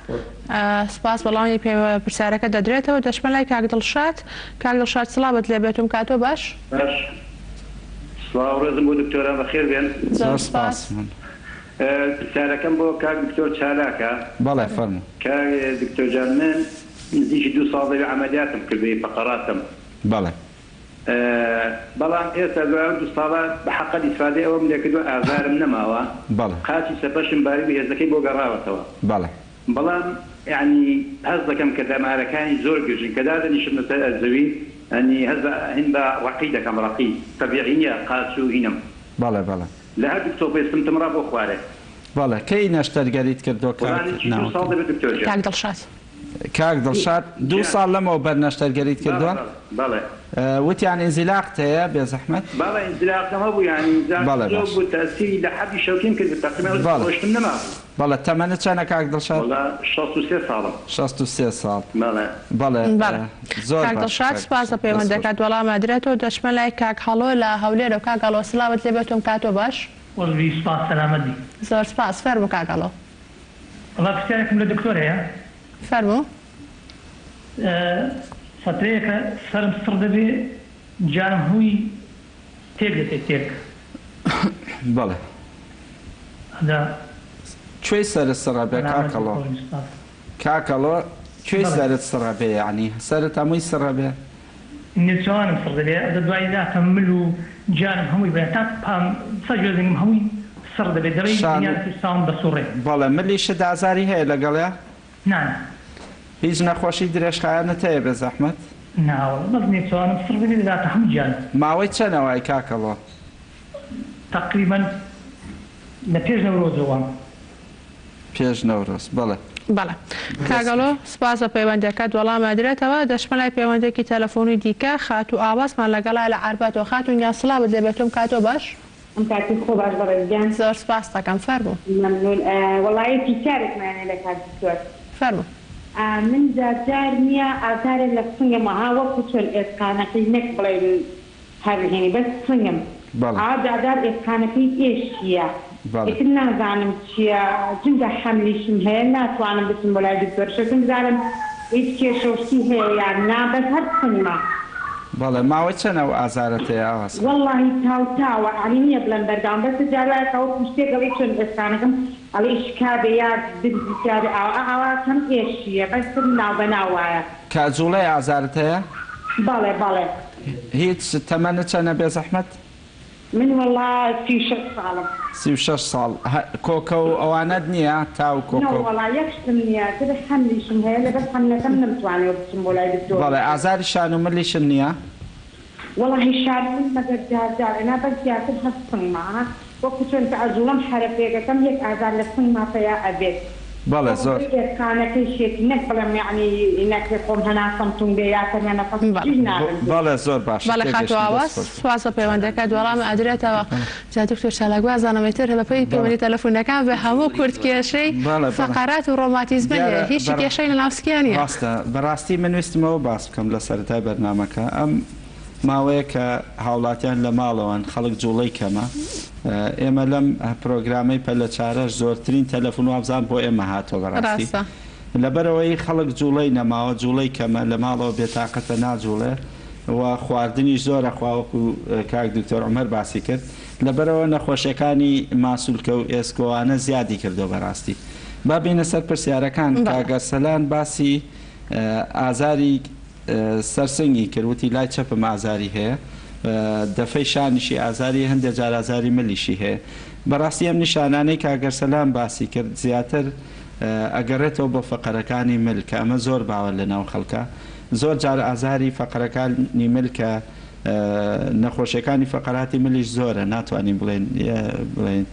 Speaker 1: سپاس وەڵامی پرسیارەکە دەدرێتەوە دەچمە لای کاک دڵشاد کاک دڵشاد سڵاوت لێ بێت و کاتۆ باش.
Speaker 6: باش سڵاو ڕێزم بۆ دکتۆران بەخێر بێن.
Speaker 1: زۆر
Speaker 2: زۆر
Speaker 1: سپاس.
Speaker 2: سپاس.
Speaker 6: پرسیارەکەم بۆ کاک دکتۆر چالاکە.
Speaker 2: بەڵێ فەرموو.
Speaker 6: کاک دکتۆر جان من نزیکی دوو ساڵ دەبێ عەمەلیاتم کردووە ی فەقەراتم.
Speaker 2: بەڵێ.
Speaker 6: بەڵام ئێستا دوای ئەو دوو ساڵە بە حەقەت ئیسفادەی ئەوەم لێکردووە ئازارم نەماوە
Speaker 2: بەڵێ.
Speaker 6: قاچی چەپەشم باری بوو هێزەکەی بۆ گەڕاوەتەوە.
Speaker 2: بەڵێ.
Speaker 6: بەڵام یانی هەست دەکەم کە دەمارەکانی زۆر گرژن کە دادەنیشم لەسەر زەوی یانی هەست بە هین بە ڕەقی دەکەم ڕەقی تەبیعی نیە قاچ و هینم.
Speaker 2: بەڵێ بەڵێ.
Speaker 6: لە هەردووک تۆپەی سمتم ڕا بۆ خوارێ.
Speaker 2: بەڵێ کەی نەشتەرگەریت کردووە
Speaker 6: وەڵا
Speaker 2: کاک
Speaker 6: نزیکی دوو ساڵ
Speaker 2: ناوەکەی؟
Speaker 6: دەبێت دکتۆر گیان.
Speaker 1: کاک دڵشاد.
Speaker 2: کاک دڵشاد دوو
Speaker 6: گیان.
Speaker 2: ساڵ لەمەو بەر نەشتەرگەریت
Speaker 6: بەڵێ
Speaker 2: کردووە؟
Speaker 6: بەڵێ بەڵێ.
Speaker 2: وتیان ئینزیلاقت هەیە بێزەحمەت؟
Speaker 6: بەڵێ ئینزلاقم هەبوو یانی ئینزلاقم
Speaker 2: بەڵێ
Speaker 6: زۆر
Speaker 2: باشە.
Speaker 6: بوو تەئسیری لە حەبی شەوکیم کرد تەقریبا
Speaker 2: بەڵێ
Speaker 6: ڕۆشتم نەمابوو.
Speaker 2: بەڵێ تەمەنت چەنە کاک دڵشاد؟
Speaker 6: وەڵا 63 ساڵم.
Speaker 2: 63 ساڵ
Speaker 6: بەڵێ.
Speaker 2: بەڵێ
Speaker 1: بەڵێ
Speaker 2: زۆر
Speaker 1: کاک
Speaker 2: باشە
Speaker 1: دڵشاد
Speaker 2: کاک
Speaker 1: سوپاس لە
Speaker 2: دڵشاد دەست خۆش.
Speaker 1: پەیوەندەکەت وەڵام ئەدرێتەوە دەچمە لای کاک هەڵۆ لە هەولێرەوە کاک هەڵۆ سڵاوت لێ بێت و کاتۆ باش.
Speaker 8: خۆش بی سوپاس سەلامەت بی.
Speaker 1: زۆر سپاس فەرموو کاک هەڵۆ.
Speaker 8: وەڵا پرسیارێکم لە دکتۆر هەیە.
Speaker 1: فەرموو.
Speaker 8: فەترەیەکە سەرم سڕ دەبێ جانم هەمووی تێک دەچێ تێک.
Speaker 2: بەڵێ.
Speaker 8: ئەجا.
Speaker 2: کوێی سەرت سڕ ئەبێ کاک
Speaker 8: سەلامەت بی
Speaker 2: هەڵۆ؟
Speaker 8: خۆش بی سوپاس.
Speaker 2: کاک هەڵۆ کوێی
Speaker 8: بەڵێ.
Speaker 2: سەرت سڕ ئەبێ یەعنی سەرت هەمووی سڕ ئەبێ؟
Speaker 8: نێوچەوانم سڕ دەبێ ئەجا دوایی ناکەم مل و گیانم هەمووی بە تا پام سەر گوێزنگم هەمووی سڕ دەبێ دەڵێی
Speaker 2: شان و
Speaker 8: دنیا ترساوم دەسوڕێ.
Speaker 2: بەڵێ ملیشت ئازاری هەیە لەگەڵیا؟
Speaker 8: نا نا.
Speaker 2: هیچ نەخۆشی درێژخایەنت هەیە بێزەحمەت؟
Speaker 8: نا وەڵا بەس نێوچەوانم سڕ دەبێ دەداتە هەموو گیانم.
Speaker 2: ماوەی چەنە وای کاکەڵۆ؟
Speaker 8: تەقریبەن لە پێش نەورۆزەوە وام.
Speaker 2: پێش نەورۆز بەڵێ.
Speaker 1: بەڵێ کاک ئەڵۆ سپاس بە پەیوەندیەکەت وەڵام ئەدرێتەوە دەچمە لای پەیوەندیەکی تەلەفۆنی دیکە خاتوو ئاوازمان لەگەڵایە لە عەربەتەوە خاتوون گیان سڵاوت لێ بێت تۆم کاتۆ باش.
Speaker 9: ئەم کاتی خۆ باش بەڕێز گیان.
Speaker 1: زۆر سپاست ئەکەم فەرموو.
Speaker 9: مەمنون وەڵایی پیسیارێکمان هەیە لە کاک دکتۆر.
Speaker 1: فەرموو.
Speaker 9: من جار جار نیە ئازارێ لە سنگم وەها وەکو چۆن ئێسقانەکەی نەک بڵێین هەر هینی بەس سنگم
Speaker 2: بەڵێ.
Speaker 9: ئا جارجار ئێسقانەکەی ئێشیە
Speaker 2: بەڵێ.
Speaker 9: ئیتر نازانم چیە چونکە حەملیشم هەیە ناتوانم بچم بۆ لای دکتۆر شەکم بزانم هیچ کێشەو شتی هەیە یان نا بەس هەر سنگمە.
Speaker 2: بەڵێ ماوەی چەنە ئەو ئازارەت هەیە ئاواز خان؟
Speaker 9: وەڵاهی تاو تاوە ئەعنی نیە بڵێم بەردەوام بەس جار وایە کە وەکو شتێک ئەڵێی چۆن ئێسقانەکەم ئەڵێی شکابێ یا درزی تیابێ ئاوا ئاوا کەم ئێشیە بەس ناو بەناو وایە.
Speaker 2: کە جوڵەی ئازارت هەیە؟
Speaker 9: بەڵێ بەڵێ.
Speaker 2: هیچ تەمەنت چەنە بێزەحمەت؟
Speaker 9: من وەڵا 36 ساڵم.
Speaker 2: 36 ساڵ هە کۆکە و ئەوانەت نیە تا و کۆکە و.
Speaker 9: نەوەڵا یەک شتم نیە تر حەملیشم هەیە لەبەر حەملەکەم نەمتوانیوە بچم بۆ لای دکتۆر.
Speaker 2: بەڵێ ئازاری شان و ملیشت نیە؟
Speaker 9: وەڵاهی شان و مل مەگەر جار جار ئەنا بەس زیاتر هەر سنگمە ها وەکو چۆن کە ئەجوڵەم حەرەفێکەکەم یەک ئازار لە سنگما پەیا ئەبێت.
Speaker 2: بەڵێ
Speaker 9: وەکو
Speaker 2: زۆر.
Speaker 9: بڵێی ئێسقانەکەیشێتی نەک بڵێم یەعنی نەکرێ خۆم هەناسەم توند بێ یا تەنیا نەفەس
Speaker 1: بەڵێ.
Speaker 9: هیچ نابم پێ.
Speaker 2: بەڵێ زۆر باشە
Speaker 1: بەڵێ خاتوو
Speaker 2: تێگەشتم دەست
Speaker 1: ئاواز
Speaker 2: خۆش بێ.
Speaker 1: سوپاس بۆ پەیوەندەکەت وەڵام ئەدرێتەوە جا دکتۆر چالاک وازانم ئیتر بە پێی
Speaker 2: بەڵێ.
Speaker 1: پەیوەندی تەلەفونەکان بێ هەموو کورد کێشەی
Speaker 2: بەڵێ بەڵێ.
Speaker 1: فەقەرات و ڕۆماتیزمە هەیە
Speaker 2: دیارە
Speaker 1: هیچی
Speaker 2: بەڕ
Speaker 1: کێشەی لە ناوسکیا نیە.
Speaker 2: ڕاستە بەڕاستی من ویستم ئەوە باس بکەم لە سەرەتای بەرنامەکە ئەم ماوەیە کە هاوڵاتیان لە ماڵەوەن خەڵک جوڵەی کەمە ئێمە لەم پرۆگرامەی پەلەچارەش زۆرترین تەلەفون وابزانم بۆ ئێمە هاتووە بەڕاستی
Speaker 1: ڕاستە.
Speaker 2: لەبەرئەوەی خەڵک جوڵەی نەماوە جوڵەی کەمە لە ماڵەوە بێتاقەتە ناجوڵێ و خواردنیش زۆر ئەخوا وەکو کاک دکتۆر عومەر باسی کرد لەبەرئەوە نەخۆشیەکانی ماسولکە و ئێسکۆوانە زیادی کردوە بەراستی با بێینە سەر پرسیارەکان کاک ئەرسەلان باسی ئازاری سەر سنگی کرد وتی لای چەپم ئازاری هەیە دەفەی شانیشی ئازاری هەندێ جار ئازاری ملیشی هەیە بەڕاستی ئەم نیشانانەی کاک ئەرسەلان باسی کرد زیاتر ئەگەڕێتەوە بۆ فەقەرەکانی مل کە ئەمە زۆر باوە لەناو خەڵکا زۆر جار ئازاری فەقەرەکانی مل کە نەخۆشیەکانی فەقەراتی ملیش زۆرە ناتوانین بڵێین بڵێین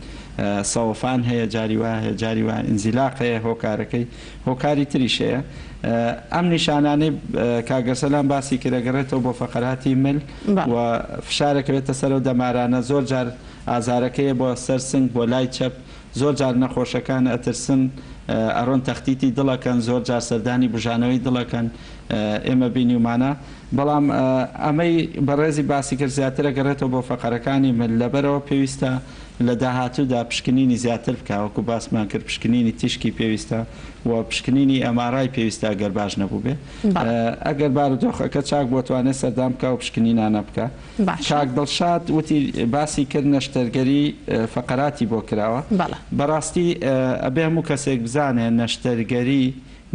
Speaker 2: سەوەفان هەیە جاری وا هەیە جاری وا ئینزیلاق هەیە هۆکارەکەی هۆکاری تریش هەیە ئەم نیشانانەی کاک ئەرسەلان باسی کرد ئەگەڕێتەوە بۆ فەقەراتی مل و فشارەکەوێتە سەر ئەو دەمارانە زۆر جار ئازارەکەیە بۆ سەر سنگ بۆ لای چەپ زۆر جار نەخۆشەکان ئەترسن ئەڕۆن تەختیتی دڵ ئەکەن زۆر جار سەردانی بوژانەوەی دڵ ئەکەن ئێمە بینیومانە بەڵام ئەمەی بەڕێزی باسی کرد زیاتر ئەگەڕێتەوە بۆ فەقەرەکانی مل لەبەرئەوە پێویستە لە داهاتوودا پشکنینی زیاتر بکا وەکو باسمان کرد پشکنینی تیشکی پێویستە و پشکنینی MRI پێویستە ئەگەر باش نەبووبێ ئەگەر بارودۆخەکە چاک بووە توانێ سەردان بکا و پشکنینانە بکا.
Speaker 1: باشە.
Speaker 2: کاک دڵشاد وتی باسی کرد نەشتەرگەری فەقەراتی بۆ کراوە
Speaker 1: بەڵێ.
Speaker 2: بەڕاستی ئەبێ هەموو کەسێک بزانێ نەشتەرگەری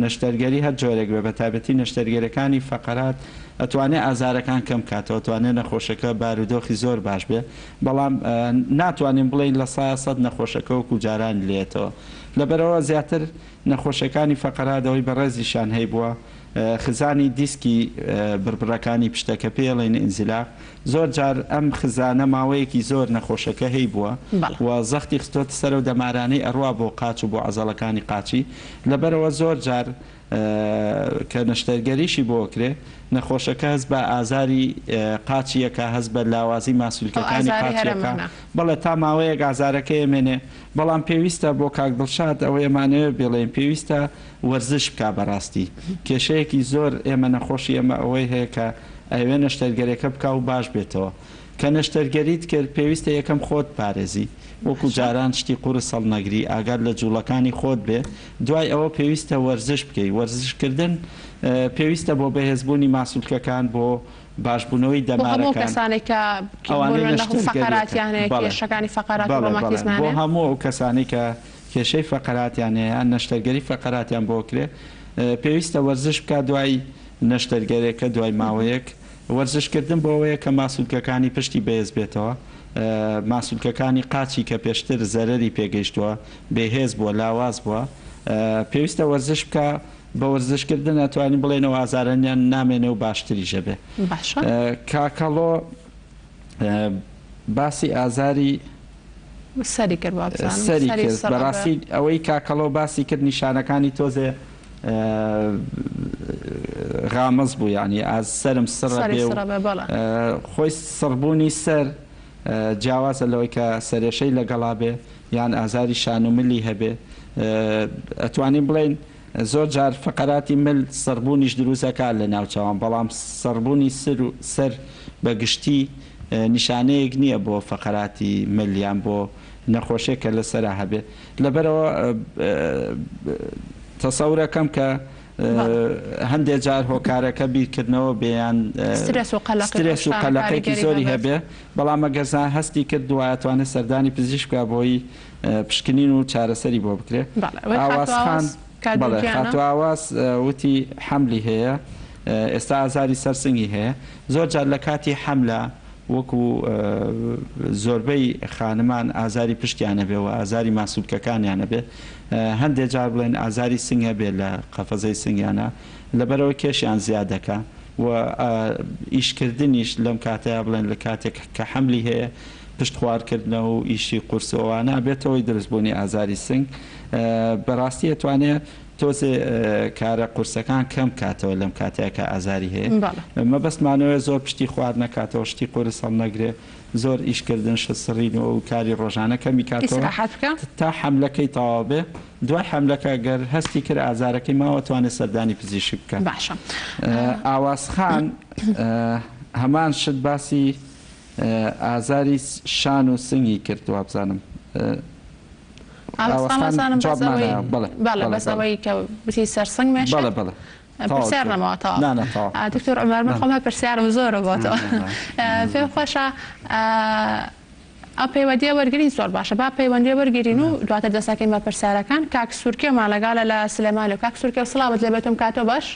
Speaker 2: نەشتەرگەری هەر جۆرێک بێ بەتایبەتی نەشتەرگەرەکانی فەقەرات ئەتوانێ ئازارەکان کەم کاتەوە ئەتوانێ نەخۆشەکە بارودۆخی زۆر باش بێ بەڵام ناتوانین بڵێین 100% نەخۆشەکە وەکو جارانی لێیەتەوە لەبەرئەوە زیاتر نەخۆشیەکانی فەقەرات ئەوەی بەڕێزیشیان هەیبووە خزانی دیسکی بڕبڕەکانی پشتە کە پێی ئەڵێن ئینزیلاق، زۆر جار ئەم خزانە ماوەیەکی زۆر نەخۆشەکە هەیبووە و زەختی خستۆتە سەر ئەو دەمارانەی ئەڕوا بۆ قاچ و بۆ عەزەڵەکانی قاچی، لەبەرئەوە زۆر جار کە نەشتەرگەریشی بۆ ئەکرێ نەخۆشەکە هەست بە ئازاری قاچی ئەکا، هەست بە لاوازی ماسولکەکانی قاچی ئەکا، بەڵێ تا ماوەیەک ئازارەکەی ئەمێنێ، بەڵام پێویستە بۆ کاک دڵشاد ئەوەی ئەمانەوێ بێڵێین پێویستە وەرزش بکا بەڕاستی کێشەیەکی زۆر ئێمە نەخۆشی ئێمە ئەوەی هەیە کە ئەیەوێ نەشتەرگەرێکە بکا و باش بێتەوە کە نەشتەرگەریت کرد پێویستە یەکەم خۆت پارێزی وەکو جاران شتی قورس هەڵنەگری ئاگات لە جوڵەکانی خۆت بێ دوای ئەوە پێویستە وەرزش بکەی وەرزش کردن پێویستە بۆ بەهێزبوونی ماسولکەکان بۆ باشبوونەوەی
Speaker 1: بۆ هەموو ئەو
Speaker 2: دەمارەکان
Speaker 1: کەسانەی کە بۆ
Speaker 2: ئەوانەی
Speaker 1: نمونە
Speaker 2: نەشتەرگەریەکەن
Speaker 1: فەقەراتیان هەیە
Speaker 2: بەڵێ
Speaker 1: کێشەکانی فەقەرات و
Speaker 2: بەڵێ بەڵێ
Speaker 1: ڕۆماتیزمیان
Speaker 2: بۆ
Speaker 1: هەیە.
Speaker 2: هەموو ئەو کەسانەی کە کێشەی فەقەراتیان هەیە یان نەشتەرگەری فەقەراتیان بۆ کرێ پێویستە وەرزش بکات دوای نەشتەرگەرێکە دوای ماوەیەک وەرزش کردن بۆ ئەوەیە کە ماسولکەکانی پشتی بەهێز بێتەوە ماسولکەکانی قاچی کە پێشتر زەرەری پێگەیشتووە بێهێز بووە لاواز بووە پێویستە وەرزش بکا بە وەرزش کردن ئەتوانین بڵێین ئەو ئازارانیان نامێنێ و باشتریش ئەبێ.
Speaker 1: باشە.
Speaker 2: کاکەڵۆ باسی ئازاری
Speaker 1: سەری کرد وابزانم
Speaker 2: سەری
Speaker 1: سەری
Speaker 2: کرد
Speaker 1: سڕ ئەبێ.
Speaker 2: بەڕاستی ئەوەی کاکەڵۆ باسی کرد نیشانەکانی تۆزێ غامز بوو یانی ئاز سەرم سڕ
Speaker 1: سەری
Speaker 2: ئەبێ و
Speaker 1: سڕ ئەبێ بەڵێ.
Speaker 2: خۆی سڕبوونی سەر جیاوازە لەوەی کە سەرێشەی لەگەڵا بێ یان ئازاری شان و ملی هەبێ ئەتوانین بڵێین زۆر جار فەقەراتی مل سڕبوونیش دروست ئەکات لە ناوچاوان، بەڵام سڕبوونی سر و سەر بە گشتی نیشانەیەک نییە بۆ فەقەراتی مل یان بۆ نەخۆشیەک کە لە سەرا هەبێ. لەبەرئەوە تەسەور ئەکەم کە هەندێ جار هۆکارەکە بیرکردنەوە بێ یان
Speaker 1: سترێس و قەلەقی
Speaker 2: سترێس و
Speaker 1: ئەو شتانە
Speaker 2: قەلەقێکی
Speaker 1: کاریگەری
Speaker 2: زۆری
Speaker 1: هەبێت.
Speaker 2: هەبێ، بەڵام ئەگەر زا هەستی کرد وایە ئەتوانێ سەردانی پزیشک بکا بۆی پشکنین و چارەسەری بۆ بکرێ.
Speaker 1: بەڵێ ئەوەی خاتوو
Speaker 2: ئاواز خان،
Speaker 1: ئاواز کە
Speaker 2: بەڵێ
Speaker 1: دووگیانە.
Speaker 2: خاتوو ئاواز وتی حەملی هەیە ئێستا ئازاری سەر سنگی هەیە زۆر جار لە کاتی حەملا وەکو زۆربەی خانمان ئازاری پشتیان هەبێ و ئازاری ماسولکەکانیان هەبێ هەندێ جار بڵێن ئازاری سنگ هەبێ لە قەفەزەی سنگیانە لەبەرئەوە کێشیان زیاد دەکا و ئیشکردنیش لەم کاتەیا بڵێن لە کاتێک کە حەملی هەیە پشت خوارکردنەوە و ئیشی قورس و ئەوانە ئەبێتە هۆی دروست بوونی ئازاری سنگ بەراستی ئەتوانێ تۆزێ کارە قورسەکان کەم کاتەوە لەم کاتەیا کە ئازاری هەیە مەبەستمانەوەیە زۆر پشتی خوار نەکاتەوە شتی قورس هەڵنەگرێ زۆر ئیش کردن شت سڕینەوە و کاری ڕۆژانە کەمی کاتەوە
Speaker 1: ئیسراحەت بکە.
Speaker 2: تا حەملەکەی تەواو بێ دوای حەملەکە گەر هەستی کرد ئازارەکەی ماوە توانێ سەردانی پزیشک بکا.
Speaker 1: باشە.
Speaker 2: ئاواز خان هەمان شت باسی ئازاری شان و سنگی کرد وابزانم.
Speaker 1: ئاوەستان
Speaker 2: ئاوەستان
Speaker 1: وازانم بەس
Speaker 2: جوابمان
Speaker 1: ئەوەی
Speaker 2: نایەوە بەڵێ
Speaker 1: بەڵێ
Speaker 2: بەڵێ
Speaker 1: بەس
Speaker 2: بەڵێ
Speaker 1: ئەوەی کە وتی سەرسنگ مێشێت
Speaker 2: بەڵێ بەڵێ تەواو
Speaker 1: پرسیار
Speaker 2: تۆ
Speaker 1: نەماوە تەواو
Speaker 2: نا نا تەواو
Speaker 1: دکتۆر عومەر من
Speaker 3: بەڵێ
Speaker 1: خۆم هەر پرسیارم زۆرە بۆ تۆ پێم خۆشە ئەو پەیوەندیە وەرگرین زۆر باشە با پەیوەندیە وەرگرین و دواتر دەستەکەین بە پرسیارەکان کاک سورکێومان لەگەڵە لە سلێمانی کاک سورکێو سڵاوت لێبێت و کاتۆ باش.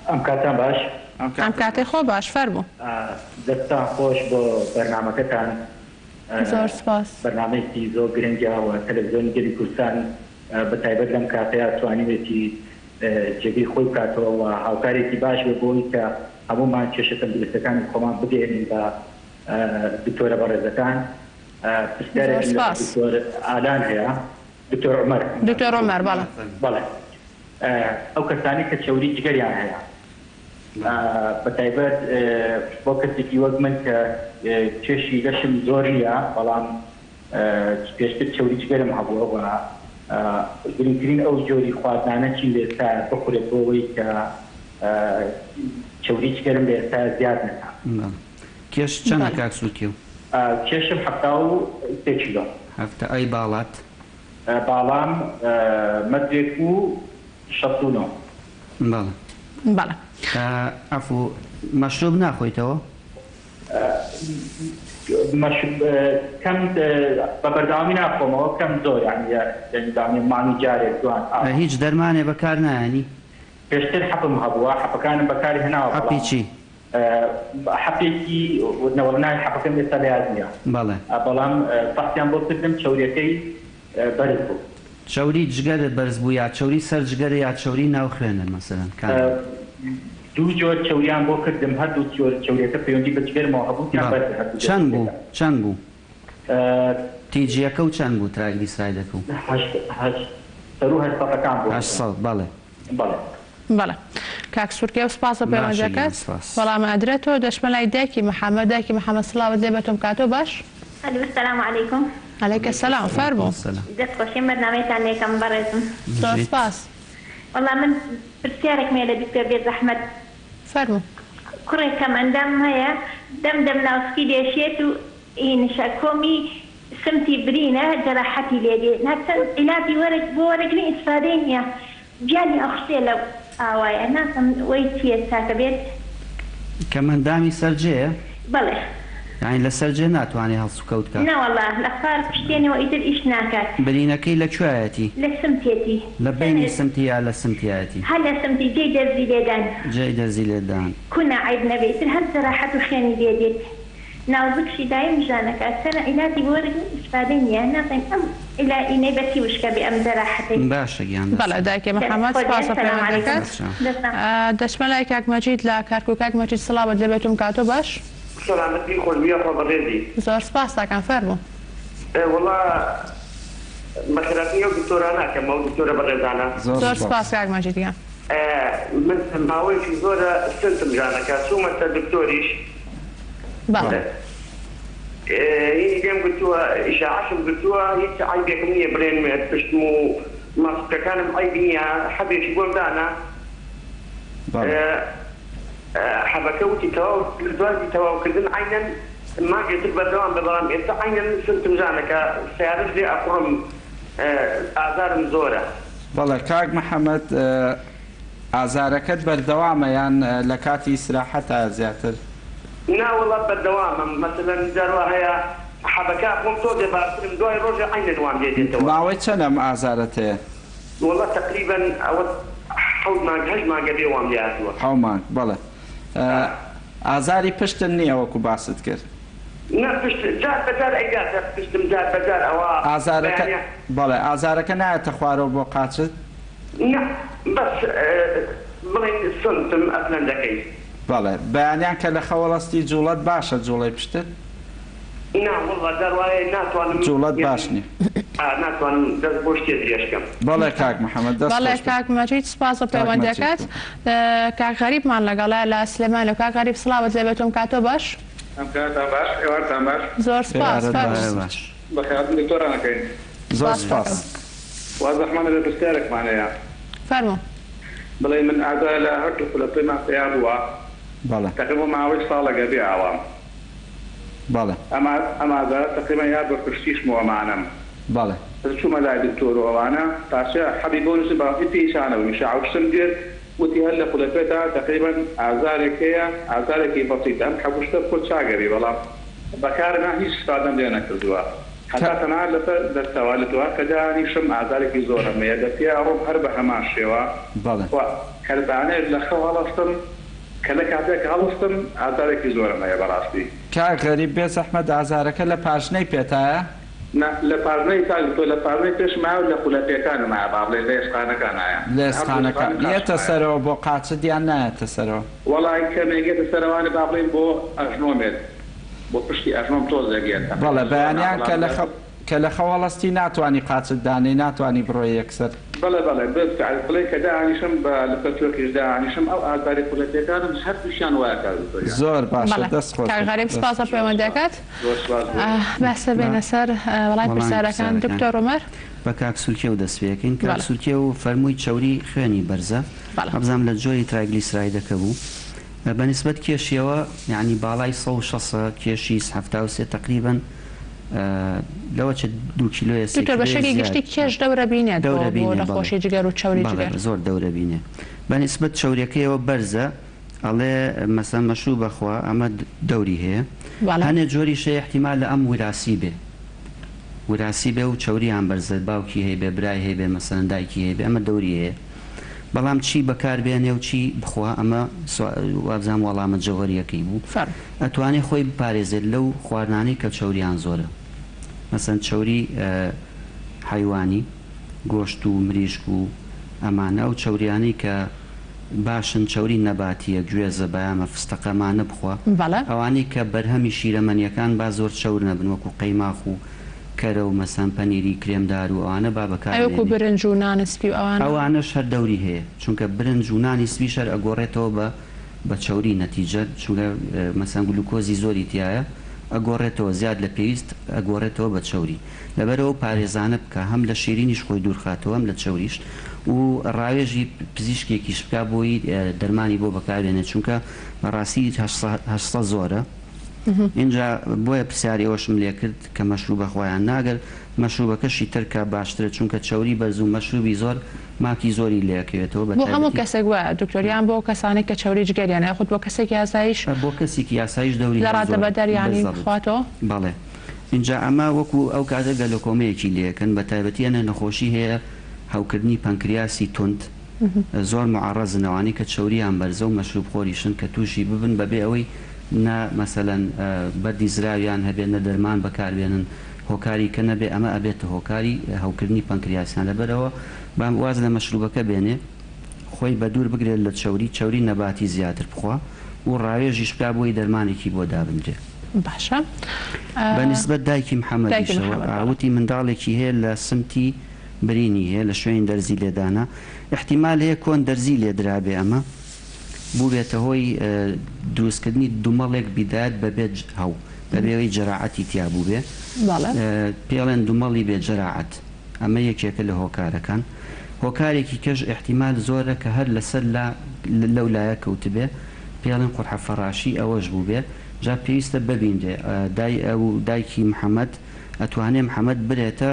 Speaker 6: ئەم کاتان باش.
Speaker 1: ئەم کاتەی خۆ باش فەرموو.
Speaker 6: دەستتان خۆش بۆ بەرنامەکەتان.
Speaker 1: زۆر سوپاس.
Speaker 6: بەرنامەیەکی زۆر گرنگە و تەلەفزیۆنی گەلی کوردستان بە تایبەت لەم کاتەیا توانیوێتی جێگەی خۆی بکاتەوە و هاوکارێکی باش بێت بۆ ئەوەی کە هەموومان کێشە تەندروستەکانی خۆمان بگەیەنین بە دکتۆرە بەڕێزەکان.
Speaker 1: زۆر
Speaker 6: پرسیارێکم لە
Speaker 1: سوپاس.
Speaker 6: دکتۆر ئالان هەیە. دکتۆر عومەر.
Speaker 1: دکتۆر عومەر بەڵێ.
Speaker 6: بەڵێ. ئەو کەسانەی کە چەوری جگەریان هەیە بە تایبەت بۆ کەسێکی وەک من کە کێشی لەشم زۆر نییە بەڵام پێشتر چەوری جگەرم هەبووە و گرنگترین ئەو جۆری خواردنانە چین لە ئێستا بخورێت بۆ ئەوەی کە چەوری جگەرم لە ئێستا زیاد نەکا.
Speaker 3: کێشت چەنە کاک سورکێو؟
Speaker 6: کێشم 73 کیلۆ.
Speaker 3: حەفتا ئەی باڵات؟
Speaker 6: باڵام مەترێک و 69.
Speaker 3: بەڵێ.
Speaker 1: بەڵێ.
Speaker 3: عەفو مەشروب ناخۆیتەوە؟
Speaker 6: مەشروب کەم بە بەردەوامی ناخۆمەوە کەم زۆر یانی یانی مانگی جارێک دوان ئاوا.
Speaker 3: هیچ دەرمانێ بەکار نایەنی؟
Speaker 6: پێشتر حەپم هەبووە حەپەکانم بەکار هێناوە
Speaker 3: حەپی
Speaker 6: بەڵام
Speaker 3: چی؟
Speaker 6: حەپێکی نەوەڵا ناوی حەپەکەم ئێستا لە یاد نییە
Speaker 3: بەڵێ.
Speaker 6: بەڵام فەحسیان بۆ کردم چەوریەکەی بەرز بوو.
Speaker 3: چەوری جگەرت بەرز بوو یا چەوری سەر جگەرە یا چەوری ناو خوێنت مەسەلەن کامیان؟
Speaker 6: دوو جۆر چەوریان بۆ کردم هەردوو جۆر چەوریەکە پەیوەندی بە جگەرمەوە هەبوو تیان
Speaker 3: بەڵێ
Speaker 6: بەرزە هەردوو جۆر
Speaker 3: چەند بوو
Speaker 6: چەوریەکە.
Speaker 3: چەند بوو تیجیەکە و چەند بوو ترایگلیسرایدەکە و؟
Speaker 6: هەشت هەشت سەروو هەشت سەدەکان بوو.
Speaker 3: 800 بەڵێ.
Speaker 6: بەڵێ.
Speaker 1: بەڵێ کاک سورکێو سپاس بۆ
Speaker 3: باشە گیان
Speaker 1: پەیوەندیەکەت
Speaker 3: سپاس.
Speaker 1: وەڵام ئەدرێتەوە دەچمە لای دایکی محمد دایکی محمد سڵاوت لێ بێت کاتۆ باش.
Speaker 5: الو السلام علیکم.
Speaker 1: علیک السلام
Speaker 3: علیکم
Speaker 1: فەرموو.
Speaker 3: السلام.
Speaker 5: دەست خۆشی ئەم بەرنامەیەتان لێکەم بەڕێزم.
Speaker 1: زۆر
Speaker 3: بژیت.
Speaker 1: سپاس.
Speaker 5: وەڵا من پرسیارێکم هەیە لە دکتۆر بێ زەحمەت.
Speaker 1: فەرموو.
Speaker 5: کوڕێک کەم ئەندامم هەیە دەم دەم ناوسکی دێشێت و ئینشە کۆمی سمتی برینە جەراحەتی لێ دێ هەرچەند عیلاجی وەرە بۆ وەرەگرین ئیسفادەی نیە گیانی ئەخوسێ لەو ئاوایە نازم وەی چیە چاکە بێت.
Speaker 3: کەمئەندامی سەر جێیە؟
Speaker 5: بەڵێ.
Speaker 3: یانی لەسەر جێ ناتوانێ هەڵسوکەوت کا؟
Speaker 5: نەوەڵا لە خوار پشتێنەوە ئیتر ئیش ناکات.
Speaker 3: برینەکەی لە کوێیەتی؟
Speaker 5: لە سمتێتی.
Speaker 3: لە بەینی سمتی یا لە سمتیایەتی؟
Speaker 5: هەر لە سمتی جێی دەرزی لێدان.
Speaker 3: جێی دەرزی لێدان.
Speaker 5: کونە عەیب نەبێ ئیتر هەر جەراحەت و خوێنی لێ دێت. ناوزگشی دایم ژانەکات چەنە عیلاجی بۆ وەرگرم ئیسفادەی نیە نازانم ئەم عیلا ینەی بە چی وشکە بێ ئەم جەراحەتەی.
Speaker 3: باشە گیان
Speaker 1: بەڵێ
Speaker 3: دەست
Speaker 1: دایکی
Speaker 5: دەست
Speaker 1: محمد
Speaker 5: خۆش
Speaker 1: سپاس
Speaker 5: بێ
Speaker 1: بۆ
Speaker 5: سلام علیکم
Speaker 1: پەیوەندیەکەت.
Speaker 5: دەستان.
Speaker 1: دەچمە لای کاک مەجید لە کەرکوک کاک مەجید سڵاوت لێ بێت و کاتۆ باش.
Speaker 4: سەلامەت بی خۆش بی یاخوا بەڕێزی.
Speaker 1: زۆر سپاس تاکان فەرموو.
Speaker 4: وەڵا بەخێرهاتنی ئەو دکتۆرانە ئەکەم ئەو دکتۆرە بەڕێزانە.
Speaker 2: زۆر
Speaker 1: زۆر
Speaker 2: سپاس.
Speaker 1: سپاس کاک مەجید گیان.
Speaker 4: من ماوەیەکی زۆرە سنتم ژانەکا چوومەتە دکتۆریش
Speaker 1: بەڵێ.
Speaker 4: هینی لێم گرتووە ئیشاعەشم گرتووە هیچ عەیبێکم نییە بڵێن پشتم و ماسولکەکانم عەیب نییە حەبێکی بۆم دانا حەبەکە وتی تەواو لە دوای تەواوکردن عەینەن مانگێ تر بەردەوام بە بەڵام ئێستا عەینەن سنتم ژانەکە سەیارەش لێ ئەخوڕم ئازارم زۆرە.
Speaker 2: بەڵێ کاک محمد ئازارەکەت بەردەوامە یان لە کاتی ئیسراحەتا زیاتر؟
Speaker 4: نا وەڵا بەردەوامم مەسەلەن جار وا هەیە حەبەکە ئەخۆم تۆزێ باشترم دوای ڕۆژێ عەینەن وام لێ دێتەوە.
Speaker 2: ماوەی چەنە ئەم ئازارەت هەیە؟
Speaker 4: وەڵا تەقریبەن ئەوە حەوت مانگ هەشت مانگە بێ وام لێ هاتووە.
Speaker 2: حەو مانگ بەڵێ ئازاری پشتت نییە وەکو باست کرد؟
Speaker 4: نا پشت جار بە جار ئەیداتە پشتم جار بە جار ئەوە
Speaker 2: ئازارەکە
Speaker 4: بەیانیان.
Speaker 2: بەڵێ ئازارەکە نایەتە خوارەوە بۆ قاچت؟
Speaker 4: نا بەس بڵێین سنتم ئەفلەندەکەی.
Speaker 2: بەڵێ بەیانیان کە لە خەوەڵەستی جوڵەت باشە جوڵەی پشتت؟
Speaker 4: نا وەڵا جار وایە ناتوانم
Speaker 2: جوڵەت باش
Speaker 4: یانی
Speaker 2: نیە.
Speaker 4: ئا ناتوانم دەست بۆ شتێ درێژ کەم.
Speaker 2: بەڵێ کاک محمد دەست
Speaker 1: بەڵێ
Speaker 2: خۆش بێت.
Speaker 1: کاک مەجید سوپاس بۆ
Speaker 2: کاک مەجید
Speaker 1: پەیوەندیەکەت. کاک غەریبمان لەگەڵە لە سلێمانی کاک غەریب سڵاوت لێبێت و کاتۆ باش.
Speaker 10: ئەم کاتتان باش ئێوارتان باش.
Speaker 1: زۆر سوپاس
Speaker 2: ئێوارەت باش.
Speaker 1: فەرموو.
Speaker 3: باش.
Speaker 10: بەخێرهاتن دکتۆران ئەکەین.
Speaker 2: زۆر
Speaker 1: سوپاس
Speaker 2: سوپاس.
Speaker 1: دەکەم.
Speaker 10: وا زەحمەت نەبێت پرسیارێکمان هەیە.
Speaker 1: فەرموو.
Speaker 10: بڵێ من ئازار لە هەردوو قولەپێمان پەیا بووە
Speaker 2: بەڵێ.
Speaker 10: تەقریبا ماوەی ساڵێک ئەبێ ئاوام.
Speaker 2: بەڵێ.
Speaker 10: ئەم ئەم ئازارە تەقریبەن یا بە پشتیشمەوە ئەمانەم.
Speaker 2: بەڵێ.
Speaker 10: چوومە لای دکتۆر و ئەوانە پارچە حەبی بۆ نووسیم بەڕاستی پێی چانەبووم ئیشاعەوشتم گرت وتی هەر لە قولەپێتا تەقریبەن ئازارێک هەیە ئازارێکی بەسیتە ئەم حەبوشتە بخۆ چاک ئەبی بەڵام بەکارم نا هیچ ئیسفادەم لێ نەکردووە هەتا تەنها لەسەر دەستەوە لە دوا کە دانیشم ئازارێکی زۆرم هەیە لە پێ ئەڕۆم هەر بە هەمان شێوە
Speaker 2: بەڵێ.
Speaker 10: و کەلبانەیەک لە خەو هەڵەستم کە لە کاتێک هەڵستم ئازارێکی زۆرم هەیە بەڕاستی.
Speaker 2: کاک غەریب بێ زەحمەت ئازارەکە لە پاژنەی پێتایە؟
Speaker 10: نا لە پاژنەی کاک دکتۆر لە پاژنەی پێشمایە و لە قولە پێکانمایە با بڵێین لە ئێسقانەکانایە
Speaker 2: لە
Speaker 10: لە هەردوو
Speaker 2: ئێسقانەکان
Speaker 10: ئێسقانم
Speaker 2: یەتە
Speaker 10: قاچمایە.
Speaker 2: سەرەوە بۆ قاچت یان نایەتە سەرەوە؟
Speaker 10: وەڵای کەمێک یەتە سەرەوانێ با بڵێین بۆ ئەژنۆم یەت بۆ پشتی ئەژنۆم تۆزێک یەت
Speaker 2: بەڵێ
Speaker 10: تەقریبەن زۆر نا
Speaker 2: بەیانیان
Speaker 10: بەڵام
Speaker 2: کە لە
Speaker 10: زیاتر.
Speaker 2: خەو کە لە خەو هەڵەستی ناتوانی قاچت دانێی ناتوانی بڕۆی یەکسەر.
Speaker 10: بەڵێ بەڵێ بالفعل بڵێ کە دائەنیشم بە لەسەر چۆکیش دائەنیشم ئەو ئازاری قولە پێکانم هەردووکیان وایە کاک دکتۆر گیان.
Speaker 2: زۆر باشە
Speaker 1: بەڵێ
Speaker 2: دەست خۆش
Speaker 1: کاک
Speaker 2: بێت
Speaker 1: غەریب
Speaker 2: دەست
Speaker 1: سپاس بۆ
Speaker 10: زۆر سپاس
Speaker 1: پەیوەندیەکەت.
Speaker 10: زۆر سپاس بۆ ئێوە.
Speaker 1: باسە
Speaker 3: با
Speaker 1: بێینە سەر وەڵامی
Speaker 3: وەڵامی
Speaker 1: پرسیارەکان
Speaker 3: پرسیارەکان.
Speaker 1: دکتۆر عومەر.
Speaker 3: بە کاک سورکێو دەست پێ ئەکەین. کاک
Speaker 1: بەڵێ.
Speaker 3: سورکێو فەرمووی چەوری خوێنی بەرزە.
Speaker 1: بەڵێ.
Speaker 3: وابزانم لە جۆری ترایگلیسرایدەکە بوو. بە نیسبەت کێشیەوە یانی باڵای 160 کێشی 73 تەقریبەن لەوە چێت دوو کیلۆیە سێ
Speaker 1: دکتۆر بە
Speaker 3: کیلۆیە
Speaker 1: شێکی
Speaker 3: زیاد
Speaker 1: گشتی کێش دەورە بینێت بۆ
Speaker 3: دەورە
Speaker 1: بۆ
Speaker 3: بینێ بەڵێ
Speaker 1: نەخۆشی جگەر و چەوری
Speaker 3: بەڵێ
Speaker 1: جگەر؟
Speaker 3: زۆر دەورە بینێ. بە نیسبەت چەوریەکەیەوە بەرزە ئەڵێ مەسەن مەشروب بەخوا ئەمە دەوری هەیە.
Speaker 1: بەڵێ.
Speaker 3: هەنێ جۆریش هەیە ئیحتیمالە ئەم وراسی بێ. وراسی بێ و چەوریان بەرزە باوکی هەیبێ برای هەیبێ مەسەلەن دایکی هەیبێ ئەمە دەوری هەیە بەڵام چی بەکار بێنێ و چی بخوا ئەمە وابزانم وەڵامە جەوهەریەکەی بوو
Speaker 1: فەرموو.
Speaker 3: ئەتوانێ خۆی بپارێزێت لەو خواردنانەی کە چەوریان زۆرە مەسەلەن چەوری حەیوانی گۆشت و مریشک و ئەمانە ئەو چەوریانەی کە باشن چەوری نەباتیە گوێزە بایامە فستەقە ئەمانە بخوا
Speaker 1: بەڵێ.
Speaker 3: ئەوانەی کە بەرهەمی شیرەمەنیەکان با زۆر چەور نەبن وەکو قەیماخ و کەرە و مەسەن پەنیری کرێمدار و ئەوانە با بەکار
Speaker 1: ئەی وەکو
Speaker 3: نێنێ.
Speaker 1: برنج و نان سپی و ئەوانە؟
Speaker 3: ئەوانەش هەر دەوری هەیە چونکە برنج و نانی سپیش هەر ئەگۆڕێتەوە بە بە چەوری نەتیجە چونکە مەسەن گلوکۆزی زۆری تیایە ئەگۆڕێتەوە زیاد لە پێویست ئەگۆڕێتەوە بە چەوری لەبەرئەوە پارێزانە بکا هەم لە شیرینیش خۆی دوور خاتەوە هەم لە چەوریش و ڕاوێژی پزیشکێکیش بکا بۆی دەرمانی بۆ بەکار بێنێ چونکە بەڕاستی 800 زۆرە ئینجا بۆیە پرسیاری ئەوەشم لێ کرد کە مەشروبە خۆیان نا گەر مەشروبەکەشی تەرکا باشترە چونکە چەوری بەرز و مەشروبی زۆر ماکی زۆری لێ ئەکەوێتەوە بە
Speaker 1: بۆ هەموو
Speaker 3: تایبەتی.
Speaker 1: کەسێک وایە دکتۆر یان بۆ کەسانێک کە چەوری جگەریان هەیە یاخود بۆ کەسێکی ئاساییش
Speaker 3: بۆ کەسێکی ئاساییش دەوری
Speaker 1: لە
Speaker 3: هەر زۆرە
Speaker 1: ڕادەبەدەر یانی
Speaker 3: بالضبط
Speaker 1: بخواتەوە؟
Speaker 3: بەڵێ ئینجا ئەمە وەکو ئەو کاتە گەلۆکۆمەیەکی لێ ئەکەن بە تایبەتی ئەنە نەخۆشی هەیە هەوکردنی پەنکریاسی توند زۆر موعەڕەزن ئەوانەی کە چەوریان بەرزە و مەشروب خۆریشن کە توشی ببن بەبێ ئەوەی نە مەسەلەن بەردی زراویان هەبێ نە دەرمان بەکار بێنن هۆکاری کە نەبێ ئەمە ئەبێتە هۆکاری هەوکردنی پەنکریاسیان لەبەرئەوە با واز لە مەشروبەکە بێنێ خۆی بەدوور بگرێت لە چەوری چەوری نەباتی زیاتر بخوا و ڕاوێژیش بکا بۆی دەرمانێکی بۆ دابنرێ.
Speaker 1: باشە
Speaker 3: بە نیسبەت دایکی
Speaker 1: دایکی
Speaker 3: محەمەدیشەوە
Speaker 1: محەمەد بەڵێ.
Speaker 3: وتی منداڵێکی هەیە لە سمتی برینی هەیە لە شوێنی دەرزی لێدانە ئیحتیمال هەیە کۆن دەرزی لێدرابێ ئەمە بووبێتە هۆی دروستکردنی دومەڵێک بیدایەت بەبێ هەو بەبێ ئەوەی جەراعەتی تیا بووبێ
Speaker 1: بەڵێ.
Speaker 3: پێڵێن دومەڵی بێ جەراعەت ئەمە یەکێکە لە هۆکارەکان هۆکارێکی کەش ئیحتیمال زۆرە کە هەر لەسەر لا لەو لایە کەوتبێ پێڵێن قورحە فەڕاشی ئەوەش بووبێ جا پێویستە ببینرێ دای ئەو دایکی محەمەد ئەتوانێ محەمەد برێتە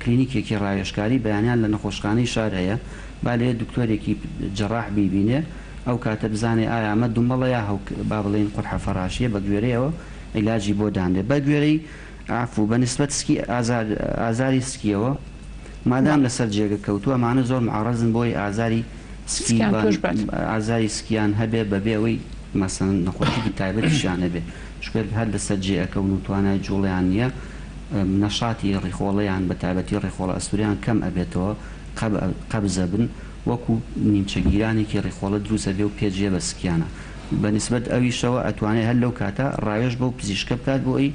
Speaker 3: کلینیکێکی ڕاوێژکاری بەیانیان لە نەخۆشخانەی شار هەیە با لەوێ دکتۆرێکی جەڕاح بیبینێ ئەو کاتە بزانێ ئایا ئەمە دومەڵە یا هەوک با بڵێین قورحە فەڕاشیە بە گوێرەی ئەوە عیلاجی بۆ دانرێ بە گوێرەی عەفو بە نسبەت سکی ئازار ئازاری سکیەوە مادام
Speaker 1: بەڵێ.
Speaker 3: لەسەر جێگە کەوتووە ئەمانە زۆر معەڕەزن بۆی ئازاری سکی
Speaker 1: سکیان
Speaker 3: با
Speaker 1: توش بێت.
Speaker 3: ئازاری سکیان هەبێ بەبێ ئەوەی مەسەلەن نەخۆشیکی تایبەتیشیان هەبێ چونکە هەر لەسەر جێ ئەکەون و توانای جوڵەیان نیە نەشاتی ڕیخۆڵەیان بە تایبەتی ڕیخۆڵە ئەستوریان کەم ئەبێتەوە قەب قەبز ئەبن وەکو نیمچە گیرانێکی ڕیخۆڵە دروست ئەبێ و پێ جێ بە سکیانە بە نیسبەت ئەویشەوە ئەتوانێ هەر لەو کاتە ڕاوێژ بەو پزیشکە بکات بۆ ئەوی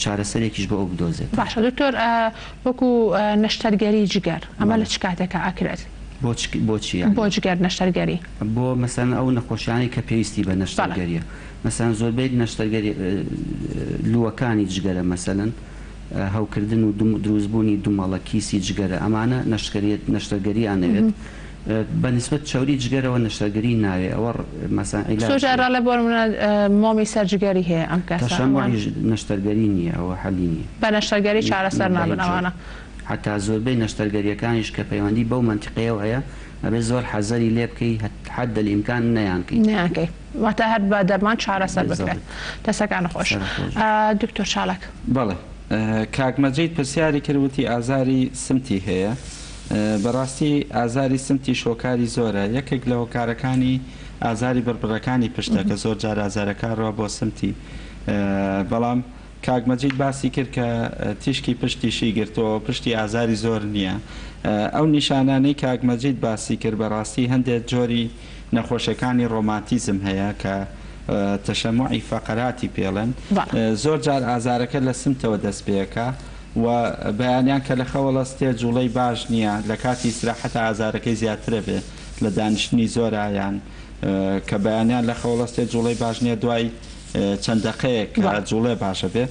Speaker 3: چارەسەرێکیش بۆ ئەو بدۆزێتەوە.
Speaker 1: باشە دکتۆر وەکو نەشتەرگەری جگەر ئەمە
Speaker 3: بەڵێ.
Speaker 1: لە چ کاتێکا ئەکرێت؟
Speaker 3: بۆ چ بۆ چی یانی؟
Speaker 1: بۆ جگەر نەشتەرگەری.
Speaker 3: بۆ مەسەلەن ئەو نەخۆشیانەی کە پێویستی بە
Speaker 1: بەڵێ.
Speaker 3: نەشتەرگەریە مەسەلەن زۆربەی نەشتەرگەری لووەکانی جگەرە مەسەلەن هەوکردن و دروستبوونی دومەڵە کیسی جگەرە ئەمانە نەشتەرگەریان ئەوێت. بە نیسبەت چەوری جگەرەوە نەشتەرگەری ناوێ ئەوە مەسەن عیلاج
Speaker 1: زۆر جار ئەڵێ بۆ نمونە مۆمی سەر جگەری هەیە ئەم کەسە
Speaker 3: تەشەموعیش نەشتەرگەری نییە ئەوە حەلی نییە.
Speaker 1: بە نەشتەرگەری چارەسەر
Speaker 3: بە
Speaker 1: نابن
Speaker 3: هیچ جۆر.
Speaker 1: ئەوانە.
Speaker 3: حەتا زۆربەی نەشتەرگەرییەکانیش کە پەیوەندی بەو مەنتیقەیەوە هەیە ئەبێ زۆر حەزەری لێ بکەی حەد الامکان نەیانکەیت.
Speaker 1: نەیانکەی واتە هەر بە دەرمان چارەسەر بکرێت.
Speaker 3: بالضبط.
Speaker 1: دەستەکانت خۆش.
Speaker 3: سەرت خۆش.
Speaker 1: دکتۆر چالاک.
Speaker 2: بەڵێ کاک مەجید پرسیاری کرد وتی ئازاری سمتی هەیە بەڕاستی ئازاری سمتیش هۆکاری زۆرە یەکێک لە هۆکارەکانی ئازاری بڕبڕەکانی پشتە کە زۆر جار ئازارەکە ئەڕوا بۆ سمتی بەڵام کاک مەجید باسی کرد کە تیشکی پشتیشی گرتووە پشتی ئازاری زۆر نییە ئەو نیشانانەی کاک مەجید باسی کرد بەڕاستی هەندێک جۆری نەخۆشیەکانی ڕۆماتیزم هەیە کە تەشەموعی فەقەراتی پێڵێن زۆر جار ئازارەکە لە سمتەوە دەست پێکا و بەیانیان کە لە خەوەڵەستێ جوڵەی باش نییە لە کاتی ئیسراحەتا ئازارەکەی زیاترە بێ لە دانیشتنی زۆرا یان کە بەیانیان لە خەوەڵەستێ جوڵەی باش نییە دوای چەند دەقەیەک کە جوڵێ باشە بێ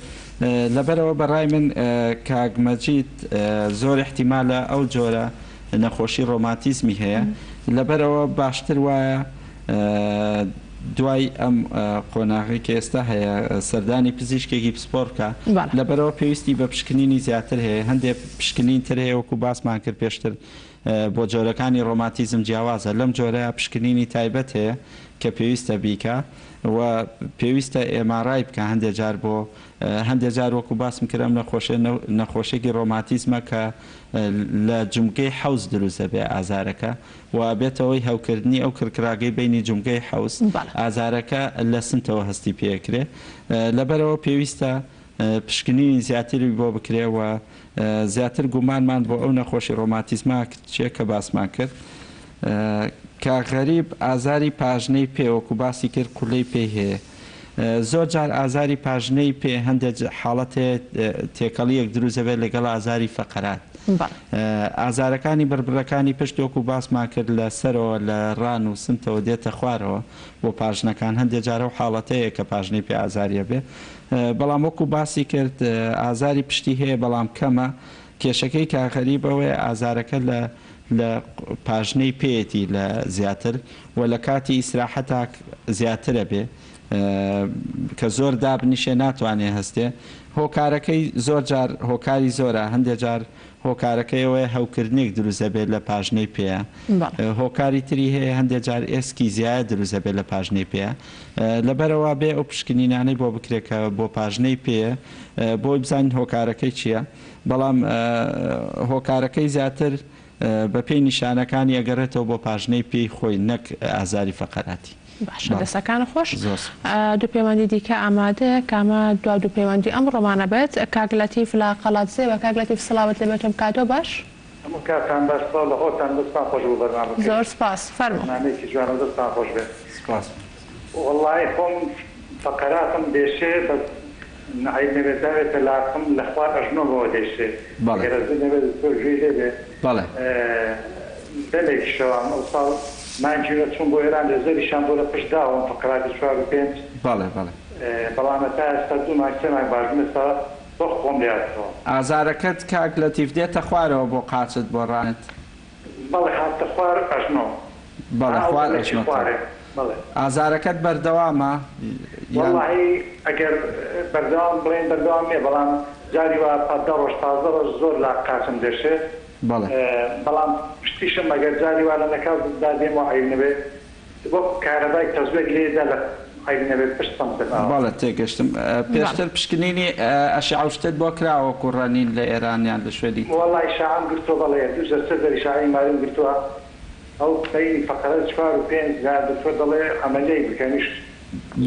Speaker 2: لەبەرئەوە بەڕای من کاک مەجید زۆر ئیحتیمالە ئەو جۆرە نەخۆشی ڕۆماتیزمی هەیە لەبەرئەوە باشتر وایە دوای ئەم قۆناغەی کە ئێستا هەیە سەردانی پزیشکێکی پسپۆڕ بکا لەبەرئەوە پێویستی بە پشکنینی زیاتر هەیە هەندێک پشکنین تر هەیە وەکو باسمان کرد پێشتر بۆ جۆرەکانی ڕۆماتیزم جیاوازە لەم جۆرەیا پشکنینی تایبەت هەیە کە پێویستە بیکا و پێویستە MRI بکا هەندێک جار بۆ هەندێک جار وەکو باسم کرد ئەم نەخۆشیە نەخۆشیەکی ڕۆماتیزمە کە لە جومگەی حەوز دروست دەبێ ئازارەکە و ئەبێتە هۆی هەوکردنی ئەو کڕکڕاگەی بەینی جومگەی حەوز، ئازارەکە لە سمتەوە هەستی پێکرێ لەبەرئەوە پێویستە پشکنینی زیاتری بۆ بکرێ و زیاتر گومانمان بۆ ئەو نەخۆشی ڕۆماتیزمە چیە کە باسمان کرد. کاک غەریب ئازاری پاژنەی پێ وەکو باسی کرد قولەی پێی هەیە زۆر جار ئازاری پاژنەی پێ هەندێک حاڵەت هەیە تێکەڵیەک دروست دەبێت لەگەڵ ئازاری فەقەرات ئازارەکانی بڕبڕەکانی پشت وەکو باسمان کرد لە سەرەوە لە ڕان و سمتەوە دێتە خوارەوە بۆ پاژنەکان هەندێک جار ئەو حاڵەتە هەیە کە پاژنەی پێ ئازاری هەبێ بەڵام وەکو باسی کرد ئازاری پشتی هەیە بەڵام کەمە کێشەکەی کاک غەریب ئەوەیە ئازارەکە لە لە پاژنەی پێیەتی لە زیاتر و لە کاتی ئیسراحەتا زیاترە بێ کە زۆر دابنیشێ ناتوانێ هەستێ هۆکارەکەی زۆر جار هۆکاری زۆرە هەندێ جار هۆکارەکەی ئەوەیە هەوکردنێک دروست دەبێت لە پاژنەی پێیە هۆکاری تری هەیە هەندێ جار ئێسکی زیایە دروست دەبێت لە پاژنەی پێیە لەبەرئەوە بێ ئەو پشکنینانەی بۆ بکرێت کە بۆ پاژنەی پێیە بۆی بزانین هۆکارەکەی چییە بەڵام هۆکارەکەی زیاتر بەپێی نیشانەکانی ئەگەڕێتەوە بۆ پاژنەی پێی خۆی نەک ئازاری فەقەراتی.
Speaker 1: باشە دەستەکانت خۆش.
Speaker 2: زۆر سوپاس.
Speaker 1: دوو پەیوەندی دیکە ئامادەیە کە ئەمە دوا دوو پەیوەندی ئەمڕۆمانە بێت. کاک لەتیف لە قەڵادزێوە. کاک لەتیف سڵاوت لێبێت و بکاتەوە باش.
Speaker 6: هەموو کاتتان باش سڵاو لە خۆتان دەستتان خۆش بۆ بەرنامەکەی.
Speaker 1: زۆر سپاس فەرموو.
Speaker 6: بەرنامەیەکی جوانە دەستتان خۆش بێت.
Speaker 2: سپاس.
Speaker 6: وەڵاهی خۆم فەقەراتم دێشێ بەس عەیب نەبێت داوێتە لاقم لە خوار ئەژنۆمەوە دێشێ
Speaker 2: بەڵێ.
Speaker 6: گەر ئەزیت نەبێت دکتۆر گوێی لێ بێ
Speaker 2: بەڵێ.
Speaker 6: دەمێکیشەوە ئەوساڵ مانگی نۆ چووم بۆ ئێران لێزەریشیان بۆ لە پشت داوم فەقەراتی چوار و پێنج.
Speaker 2: بەڵێ بەڵێ.
Speaker 6: بەڵام هەتا ئێستا دوو مانگ سێ مانگ باش بووم ئێستا وەک خۆم لێ هاتەوە.
Speaker 2: ئازارەکەت کاک لەتیف دێتە خوارەوە بۆ قاچت بۆ ڕانت؟
Speaker 6: بەڵێ هاتە خوار ئەژنۆ.
Speaker 2: بەڵێ
Speaker 6: ها ئەو
Speaker 2: خوار
Speaker 6: دەمێکی
Speaker 2: ئەژنۆتەوە.
Speaker 6: خوارێ بەڵێ.
Speaker 2: ئازارەکەت بەردەوامە یان؟
Speaker 6: وەڵاهی ئەگەر بەردەوام بڵێین بەردەوام نیە بەڵام جاری وا پا دە ڕۆژ 15 ڕۆژ زۆر لا قاچم دێشێ
Speaker 2: بەڵێ.
Speaker 6: بەڵام پشتیشم ئەگەر جاری وا لە نەکاو دا دێمەوە عەیب نەبێ وەک کارەبای تەزوێک لێ دا لە عەیب نەبێ پشت سەمتم ئاوا.
Speaker 2: بەڵێ تێگەشتم. پێشتر پشکنینی ئەشعە و شتت بۆ کراوە وەکو ڕەنین لە ئێران یان لە شوێنی تر؟
Speaker 6: وەڵا ئیشاعەم گرتووە بەڵێ دوو جەر سێ جەر ئیشاعەی ماریم گرتووە ئەو بەینی فەقەرە چوار و پێنج جا دکتۆر دەڵێ عەمەلیەی بکە منیش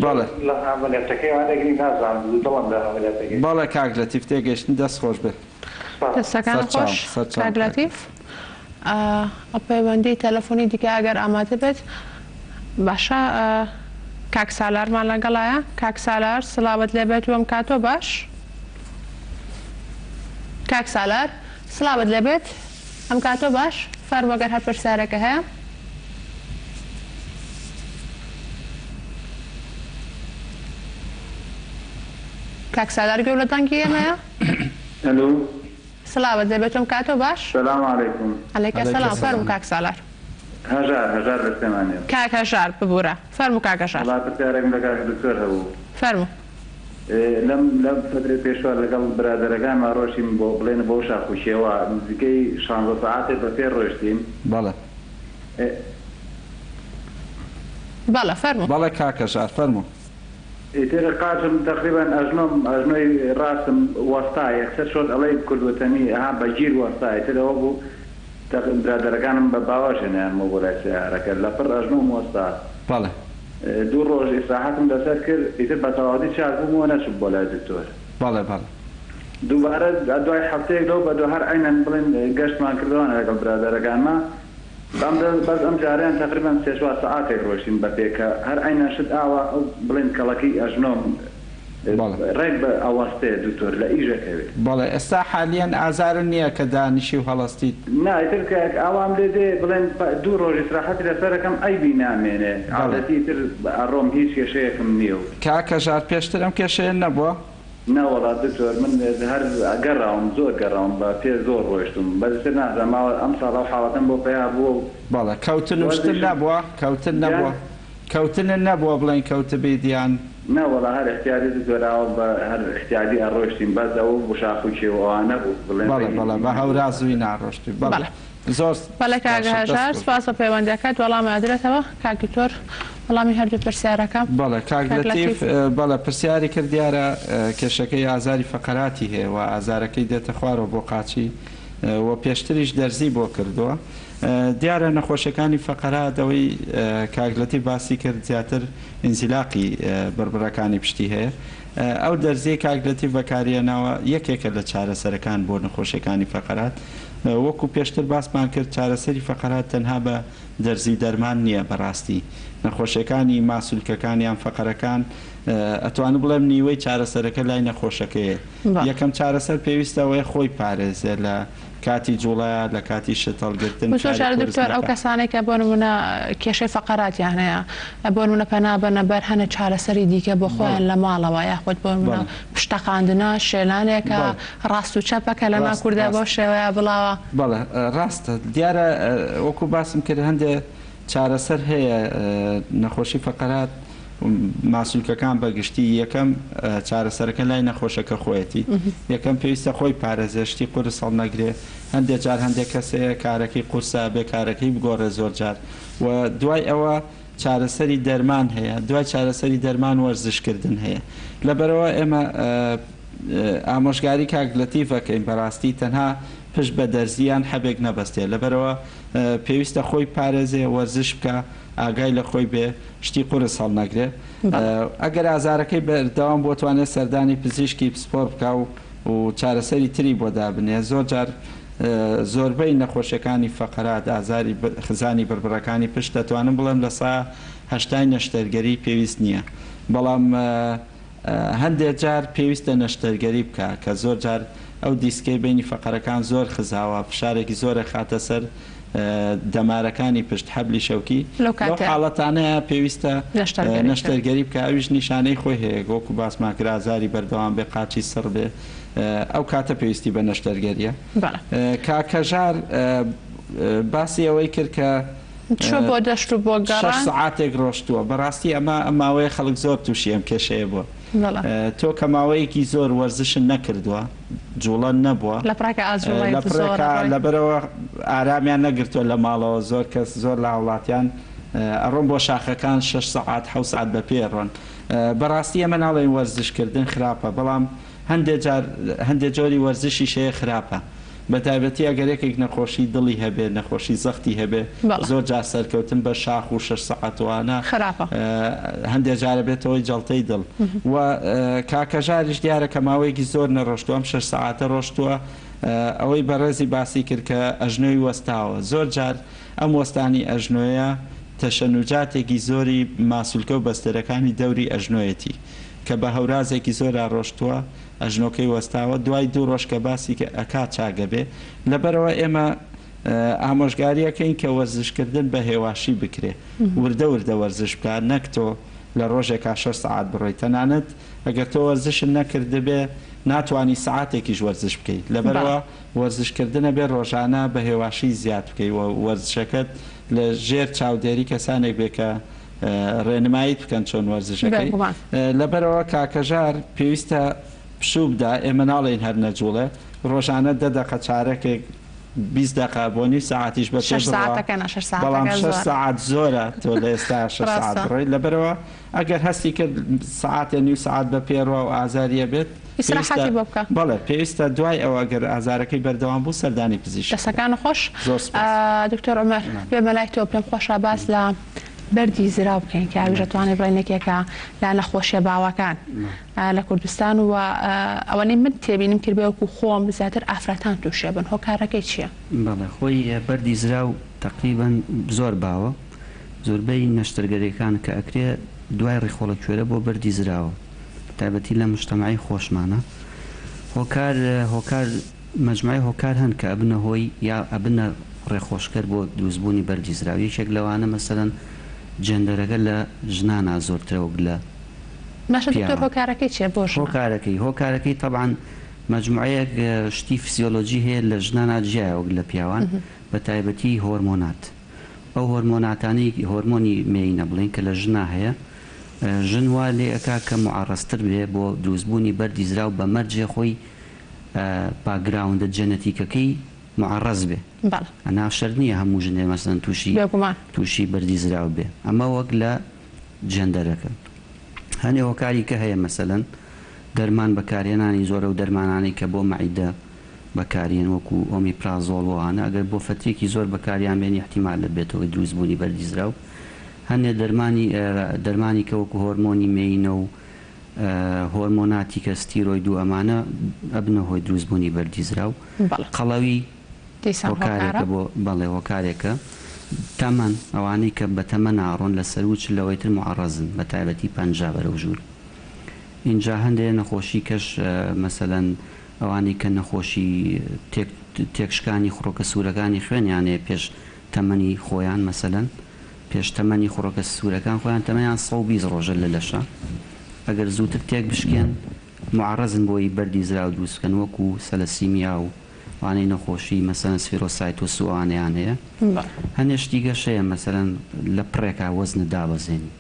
Speaker 6: زۆر
Speaker 2: بەڵێ.
Speaker 6: لە عەمەلیاتەکەی وانەک نیم نازانم دوو دڵم لە عەمەلیاتەکەی.
Speaker 2: بەڵێ کاک لەتیف تێگەشتم دەست خۆش بێ.
Speaker 6: سپاس.
Speaker 1: دەستەکانت
Speaker 2: سەرچاوم
Speaker 1: خۆش
Speaker 2: سەرچاوم
Speaker 1: کاک
Speaker 2: کاک
Speaker 1: لەتیف. پەیوەندی تەلەفۆنی دیکە ئەگەر ئامادە بێت باشە کاک سالارمان لەگەڵایە کاک سالار سڵاوت لێبێت وەم کاتۆ باش کاک سالار سڵاوت لێبێت ئەم کاتۆ باش فەرموو گەر هەر پرسیارێکە هەیە. کاک سالار گوێ لە دەنگی ئێمەیە؟
Speaker 11: ئەلو.
Speaker 1: سڵاوت لێبێت ئەم کاتۆ باش.
Speaker 11: سلام علیکم.
Speaker 1: علیک
Speaker 2: علیک
Speaker 1: سلام فەرموو
Speaker 2: سلام.
Speaker 1: کاک سالار.
Speaker 11: هەژار هەژار لە سلێمانیەوە.
Speaker 1: کاک هەژار ببورە فەرموو کاک هەژار.
Speaker 11: وەڵا پرسیارێکم لە کاک دکتۆر هەبوو.
Speaker 1: فەرموو.
Speaker 11: لەم لەم فەترەی پێشوە لەگەڵ برادەرەکانما ڕۆشتین بۆ بڵێن بۆ شاخ و کێوە نزیکەی شانزە سەعاتێ بە پێ ڕۆشتین.
Speaker 2: بەڵێ.
Speaker 1: بەڵێ فەرموو.
Speaker 2: بەڵێ کاک هەژار فەرموو.
Speaker 11: ئیتر قاچم تەقریبەن ئەژنۆم ئەژنۆی ڕاستم وەستا یەکسەر شۆت ئەڵێی کوردوەتەنی ئەها بە گیر وەستا ئیتر ئەوە بوو تەق برادەرەکانم بە باوەش هێنایانمەوە بۆ لای سەیارەکە لەپڕ ئەژنۆم وەستا.
Speaker 2: بەڵێ.
Speaker 11: دوو ڕۆژ ئیسراحەتم لەسەر کرد ئیتر بە تەواوەتی چاک بوومەوە نەچووم بۆ لای دکتۆر.
Speaker 2: بەڵێ بەڵێ.
Speaker 11: دووبارە دوای هەفتەیەک لەو بەدوو هەر عەینەن بڵێن گەشتمان کردەوانە لەگەڵ برادەرەکانما بەم بەس ئەم جارەیان تەقریبەن سێ چوار سەعاتێک ڕۆیشتین بە پێ کە هەر عەینەن شت ئاوا ئەو بڵێن کەڵەکەی ئەژنۆم
Speaker 2: بەڵێ.
Speaker 11: ڕێک بە ئەوەستێ دکتۆر لە ئیش ئەکەوێ.
Speaker 2: بەڵێ ئێستا حالیەن ئازارت نیە کە دانیشی و هەڵەستیت؟
Speaker 11: نا ئیتر کە ئاوام لێ دێ بڵێن دوو ڕۆژ ئیسراحەتی لەسەر ئەکەم عەیبی نامێنێ
Speaker 2: بەڵێ.
Speaker 11: عادەتی ئیتر ئەڕۆم هیچ کێشەیەکم نیە و.
Speaker 2: کاک هەژار پێشتر ئەم کێشەیە نەبووە؟
Speaker 11: نەوەڵا دکتۆر من هەر گەڕاوم زۆر گەڕاوم بە پێ زۆر ڕۆیشتوم بەس ئیتر نازانم ئاوا ئەمساڵ ئەو حاڵەتەم بۆ پەیا بووە و
Speaker 2: بەڵێ کەوتن و شتت
Speaker 11: وەرزیشم
Speaker 2: نەبووە؟ کەوتن
Speaker 11: گیان؟
Speaker 2: نەبووە؟ کەوتنت نەبووە بڵێین کەوتبیت یان؟
Speaker 11: نەوەڵا هەر ئیحتیادی دکتۆر ئاوا بە هەر ئیحتیادی ئەڕۆیشتین بەس ئەوە بوو شاخ و کێو ئەوانە بوو بڵێن
Speaker 2: بەڵێ
Speaker 11: بە
Speaker 2: بەڵێ
Speaker 11: هیچ
Speaker 2: بە
Speaker 11: نەبوو
Speaker 2: هەوراز وی ناڕۆشتوی بەڵێ
Speaker 1: بەڵێ.
Speaker 2: زۆر
Speaker 1: بەڵێ کاک
Speaker 2: باشە دەست
Speaker 1: هەژار
Speaker 2: خۆش بێت.
Speaker 1: سوپاس بۆ پەیوەندیەکەت وەڵام ئەدرێتەوە کاک دکتۆر وەڵامی هەردوو پرسیارەکە.
Speaker 2: بەڵێ کاک
Speaker 1: کاک
Speaker 2: لەتیف
Speaker 1: لەتیف.
Speaker 2: بەڵێ پرسیاری کرد دیارە کێشەکەی ئازاری فەقەراتی هەیە و ئازارەکەی دێتە خوارەوە بۆ قاچی و پێشتریش دەرزی بۆ کردووە دیارە نەخۆشیەکانی فەقەرات ئەوەی کاک لەتیف باسی کرد زیاتر ئینزیلاقی بڕبڕەکانی پشتی هەیە ئەو دەرزیەی کاک لەتیف بەکاریهێناوە یەکێکە لە چارەسەرەکان بۆ نەخۆشیەکانی فەقەرات وەکو پێشتر باسمان کرد چارەسەری فەقەرات تەنها بە دەرزی و دەرمان نییە بەڕاستی نەخۆشیەکانی ماسولکەکان یان فەقەرەکان ئەتوانم بڵێم نیوەی چارەسەرەکە لای نەخۆشەکەیە یەکەم چارەسەر پێویستە ئەوەیە خۆی پارێزێ لە کاتی جوڵە لە کاتی شت هەڵگرتن
Speaker 1: و زۆر
Speaker 2: کاری
Speaker 1: جار
Speaker 2: قورس
Speaker 1: دکتۆر ئەو
Speaker 2: نەکا.
Speaker 1: کەسانەی کە بۆ نمونە کێشەی فەقەراتیان هەیە بۆ نمونە پەنا بەنە بەر هەنێ چارەسەری دیکە بۆ خۆیان
Speaker 2: بەڵێ.
Speaker 1: لە ماڵەوە یاخود بۆ نمونە
Speaker 2: بەڵێ.
Speaker 1: پشتەقاندنە شێلانێکە
Speaker 2: بەڵێ.
Speaker 1: ڕاست و چەپە کە لەناو
Speaker 2: ڕاست
Speaker 1: کوردا بەو
Speaker 2: ڕاست.
Speaker 1: شێوەیە بڵاوە.
Speaker 2: بەڵێ ڕاستە دیارە وەکو باسم کرد هەندێ چارەسەر هەیە نەخۆشی فەقەرات ماسولکەکان بە گشتی یەکەم چارەسەرەکە لای نەخۆشەکە خۆیەتی یەکەم پێویستە خۆی پارێزێ شتی قورس هەڵنەگرێ هەندێ جار هەندێ کەس هەیە کارەکەی قورسە بێ کارەکەی بگۆڕێ زۆر جار و دوای ئەوە چارەسەری دەرمان هەیە دوای چارەسەری دەرمان وەرزش کردن هەیە لەبەرئەوە ئێمە ئامۆژگاری کاک لەتیف ئەکەین بەراستی تەنها پشت بە دەرزی یان حەبێک نەبەستێ لەبەرئەوە پێویستە خۆی پارێزێ وەرزش بکا ئاگای لە خۆی بێ شتی قورس هەڵنەگرێ ئەگەر ئازارەکەی بەردەوام بووە توانێ سەردانی پزیشکی پسپۆر بکا و و چارەسەری تری بۆ دابنێ زۆر جار زۆربەی نەخۆشیەکانی فەقەرات ئازاری خزانی بڕبڕەکانی پشت دەتوانم بڵێم لە سا هەشتای نەشتەرگەری پێویست نییە بەڵام هەندێ جار پێویستە نەشتەرگەری بکا کە زۆر جار ئەو دیسکەی بەینی فەقەرەکان زۆر خزاوە فشارێکی زۆر ئەخاتە سەر دەمارەکانی پشت حەبلی شەوکی
Speaker 1: لەو
Speaker 2: لەو
Speaker 1: کاتەیا
Speaker 2: حاڵەتانەیا پێویستە
Speaker 1: نەشتەرگەری بکرێت.
Speaker 2: نەشتەرگەری بکا ئەویش نیشانەی خۆی هەیە وەکو باسمان کرد ئازاری بەردەوام بێ قاچی سڕ بێ ئەو کاتە پێویستی بە نەشتەرگەریە.
Speaker 1: بەڵێ.
Speaker 2: کاک هەژار باسی ئەوەی کرد کە
Speaker 1: چووە بۆ دەشت و بۆ
Speaker 2: شەش
Speaker 1: گەڕان.
Speaker 2: سەعاتێک ڕۆشتووە بەڕاستی ئەمە ئەم ماوەیە خەڵک زۆر تووشی ئەم کێشەیە بووە
Speaker 1: بەڵێ.
Speaker 2: تۆ کە ماوەیەکی زۆر وەرزشت نەکردووە جوڵە نەبووە
Speaker 1: لە پڕێکا ئاجوڵەیت
Speaker 2: لە
Speaker 1: زۆر
Speaker 2: پڕێکا
Speaker 1: ئەڕۆی.
Speaker 2: لەبەرئەوە ئارامیان نەگرتووە لە ماڵەوە زۆر کەس زۆر لە هاوڵاتیان ئەڕۆن بۆ شاخەکان شەش سەعات حەوت سەعات بە پێ ئەڕۆن بەڕاستی ئێمە ناڵێین وەرزش کردن خراپە بەڵام هەندێ جار هەندێ جۆری وەرزشیش هەیە خراپە بەتایبەتی ئەگەر یەکێک نەخۆشی دڵی هەبێ نەخۆشی زەختی هەبێ
Speaker 1: بەڵێ.
Speaker 2: زۆر جار سەرکەوتن بە شاخ و شەش سەعات وانە
Speaker 1: خراپە.
Speaker 2: هەندێ جار ئەبێتە هۆی جەڵتەی دڵ و کاک هەژاریش دیارە کە ماوەیەکی زۆر نەڕۆشتووە ئەم شەش سەعاتە ڕۆشتووە ئەوەی بەڕێزی باسی کرد کە ئەژنۆی وەستاوە زۆر جار ئەم وەستانی ئەژنۆیە تەشەنوجاتێکی زۆری ماسولکە و بەستەرەکانی دەوری ئەژنۆیەتی کە بە هەورازێکی زۆرا ڕۆشتووە ئەژنۆکەی وەستاوە دوای دوو ڕۆژ کە باسی ئەکا چاک ئەبێ لەبەرئەوە ئێمە ئامۆژگاری ئەکەین کە وەرزش کردن بە هێواشی بکرێ وردە وردە وەرزش بکە نەک تۆ لە ڕۆژێکا شەش سەعات بڕۆی تەنانەت ئەگەر تۆ وەرزشت نەکردبێ ناتوانی سەعاتێکیش وەرزش بکەی لەبەرئەوە وەرزش کردن ئەبێ ڕۆژانە بە هێواشی زیاد بکەی و وەرزشەکەت. لە ژێر چاودێری کەسانێک بێ کە ڕێنماییت بکەن چۆن وەرزشەکەی.
Speaker 1: بێگومان.
Speaker 2: لەبەرئەوە کاکە ژار پێویستە پشوو بدا، ئێمە ناڵێین هەر نەجوڵێ، ڕۆژانە دە دەقە چارەکێک 20 دەقە بۆ نیو سەعاتیش بە پێ
Speaker 1: شەش
Speaker 2: بڕوا،
Speaker 1: سەعاتەکە نا شەش
Speaker 2: بەڵام
Speaker 1: سەعاتەکە
Speaker 2: شەش
Speaker 1: زۆرە.
Speaker 2: سەعات زۆرە تۆ لە ئێستا شەش سەعات
Speaker 1: ڕاستە.
Speaker 2: بڕۆی، لەبەرئەوە ئەگەر هەستی کرد سەعاتێ نیو سەعات بە پێ ڕوا و ئازاری ئەبێت پێویستە
Speaker 1: ئیسراحەتی بۆ بکە.
Speaker 2: بەڵێ پێویستە دوای ئەوە ئەگەر ئازارەکەی بەردەوام بوو سەردانی پزیشک بکە.
Speaker 1: دەستەکانت خۆش
Speaker 2: زۆر سوپاس.
Speaker 1: دکتۆر عومەر بێمە لای تۆ پێم خۆشە باس لە بەردی زراو بکەین کە ئەویش ئەتوانین بڵێین یەکێکە لە نەخۆشیە باوەکان لە کوردستان و ئەوەنەی من تێبینیم کردبێ وەکو خۆم زیاتر ئافرەتان تووشێ بن هۆکارەکەی چیە؟
Speaker 3: بەڵێ خۆی بەردی زراو تەقریبەن زۆر باوە زۆربەی نەشتەرگەریەکان کە ئەکرێ دوای ڕیخۆڵە کوێرە بۆ بەردی زراوە بەتایبەتی لە مجتەمعی خۆشمانا هۆکار هۆکار مەجموعەی هۆکار هەن کە ئەبنە هۆی یا ئەبنە ڕێخۆشکەر بۆ دروستبوونی بەردی زراو یەکێک لەوانە مەسەلەن جێندەرەکە لە ژنانا زۆرترە وەک لە
Speaker 1: باشە دکتۆر
Speaker 3: پیاوان.
Speaker 1: هۆکارەکەی چیە بۆ ژنان؟
Speaker 3: هۆکارەکەی هۆکارەکەی تەبعەن مەجموعەیەک شتی فسیۆلۆجی هەیە لە ژنانا جیایە وەک لە پیاوان بەتایبەتی هۆرمۆنات ئەو هۆرمۆناتانەی هۆرمۆنی مێینە بڵێین کە لە ژنا هەیە ژن وا لێ ئەکا کە موعەڕەزتر بێ بۆ دروستبوونی بەردی زراو بە مەرجێ خۆی باکگراوندە جێنەتیکەکەی موعەڕەز بێ
Speaker 1: بەڵێ.
Speaker 3: ئەنا شەرت نییە هەموو ژنێ مەسەلەن تووشی
Speaker 1: بێگومان.
Speaker 3: تووشی بەردی زراو بێ ئەمە وەک لە جێندەرەکە هەنێ هۆکاری کە هەیە مەسەلەن دەرمان بەکارهێنانی زۆر ئەو دەرمانانەی کە بۆ مەعیدە بەکاریێن وەکو ئۆمیپرازۆڵ و ئەوانە ئەگەر بۆ فەترێکی زۆر بەکاریان بێنی ئیحتیمالە بێتە هۆی دروست بوونی بەردی زراو هەنێ دەرمانی دەرمانی کە وەکو هۆرمۆنی مێینە و هۆرمۆناتی کە ستیرۆید و ئەمانە ئەبنە هۆی دروست بوونی بەردی زراو
Speaker 1: بەڵێ.
Speaker 3: قەڵەوی
Speaker 1: دیسان هۆکارە.
Speaker 3: هۆکارێکە بۆ بەڵێ هۆکارێکە تەمەن ئەوانەی کە بە تەمەنا ئەڕۆن لە سەروو چلەوەی تر موعەڕەزن بە تایبەتی 50 بەرەو ژوور ئینجا هەندێ نەخۆشی کەش مەسەلەن ئەوانەی کە نەخۆشی تێک تێکشکانی خڕۆکە سوورەکانی خوێنیان هەیە پێش تەمەنی خۆیان مەسەلەن پێش تەمەنی خڕۆکە سوورەکان خۆیان تەمەنیان 120 ڕۆژە لە لەشا ئەگەر زووتر تێک بشکێن موعەڕەزن بۆی بەردی زراو دروست بکەن وەکو سەلەسیمیا و ئەوانەی نەخۆشی مەسەلەن سفیرۆسایتۆس و ئەوانەیان هەیە هەنێ شتی گەش هەیە مەسەلەن لە پڕێکا وەزنت دابەزێنی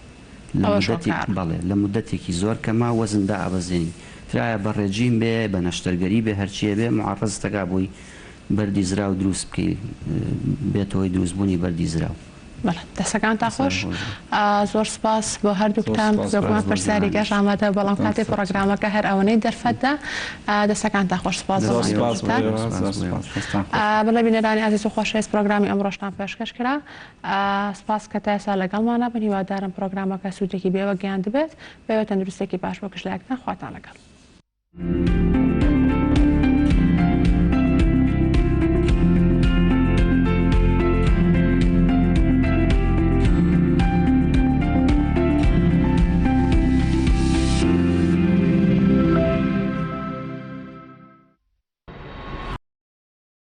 Speaker 3: لە
Speaker 1: ئەوەش
Speaker 3: مودەتێک
Speaker 1: هۆکارە.
Speaker 3: بەڵێ لە مودەتێکی زۆر کەما وەزن دائەبەزێنی تر ئایا بە ڕێجیم بێ بە نەشتەرگەری بێ هەرچیە بێ موعەڕەزت ئەکا بۆی بەردی زراو دروست بکەی بێتە هۆی دروست بوونی بەردی زراو.
Speaker 1: بەڵێ دەستەکانتان
Speaker 3: دەستان
Speaker 1: خۆش
Speaker 3: خۆش بێ.
Speaker 1: زۆر سپاس بۆ
Speaker 2: زۆر
Speaker 1: هەردووکتان
Speaker 2: سپاس
Speaker 1: بێگومان
Speaker 2: بەڕێز بۆ
Speaker 1: پرسیاری گەش
Speaker 2: جەنابیش.
Speaker 1: ئامادە بەڵام
Speaker 2: دەستان
Speaker 1: کاتی
Speaker 2: سەرچاو.
Speaker 1: پڕۆگرامەکە هەر ئەوەنەی دەرفەت دا دەستەکانتان خۆش سپاس بۆ
Speaker 2: زۆر سپاس بۆ
Speaker 1: ماندووبوونتان.
Speaker 2: ئێوە
Speaker 3: سپاس
Speaker 2: زۆر
Speaker 3: بۆ ئێوە.
Speaker 2: سپاس دەستان خۆش بێ.
Speaker 1: بەڵێ بینەرانی ئازیز و خۆشەویست پڕۆگرامی ئەمڕۆشتان پێشکەش کرا سپاس کە تا ئێستا لەگەڵمانا بن هیوادارم پڕۆگرامەکە سوودێکی بێوە گەیاندبێت بەوێ تەندروستێکی باش بۆ گشت لایەکتان خواتان لەگەڵ.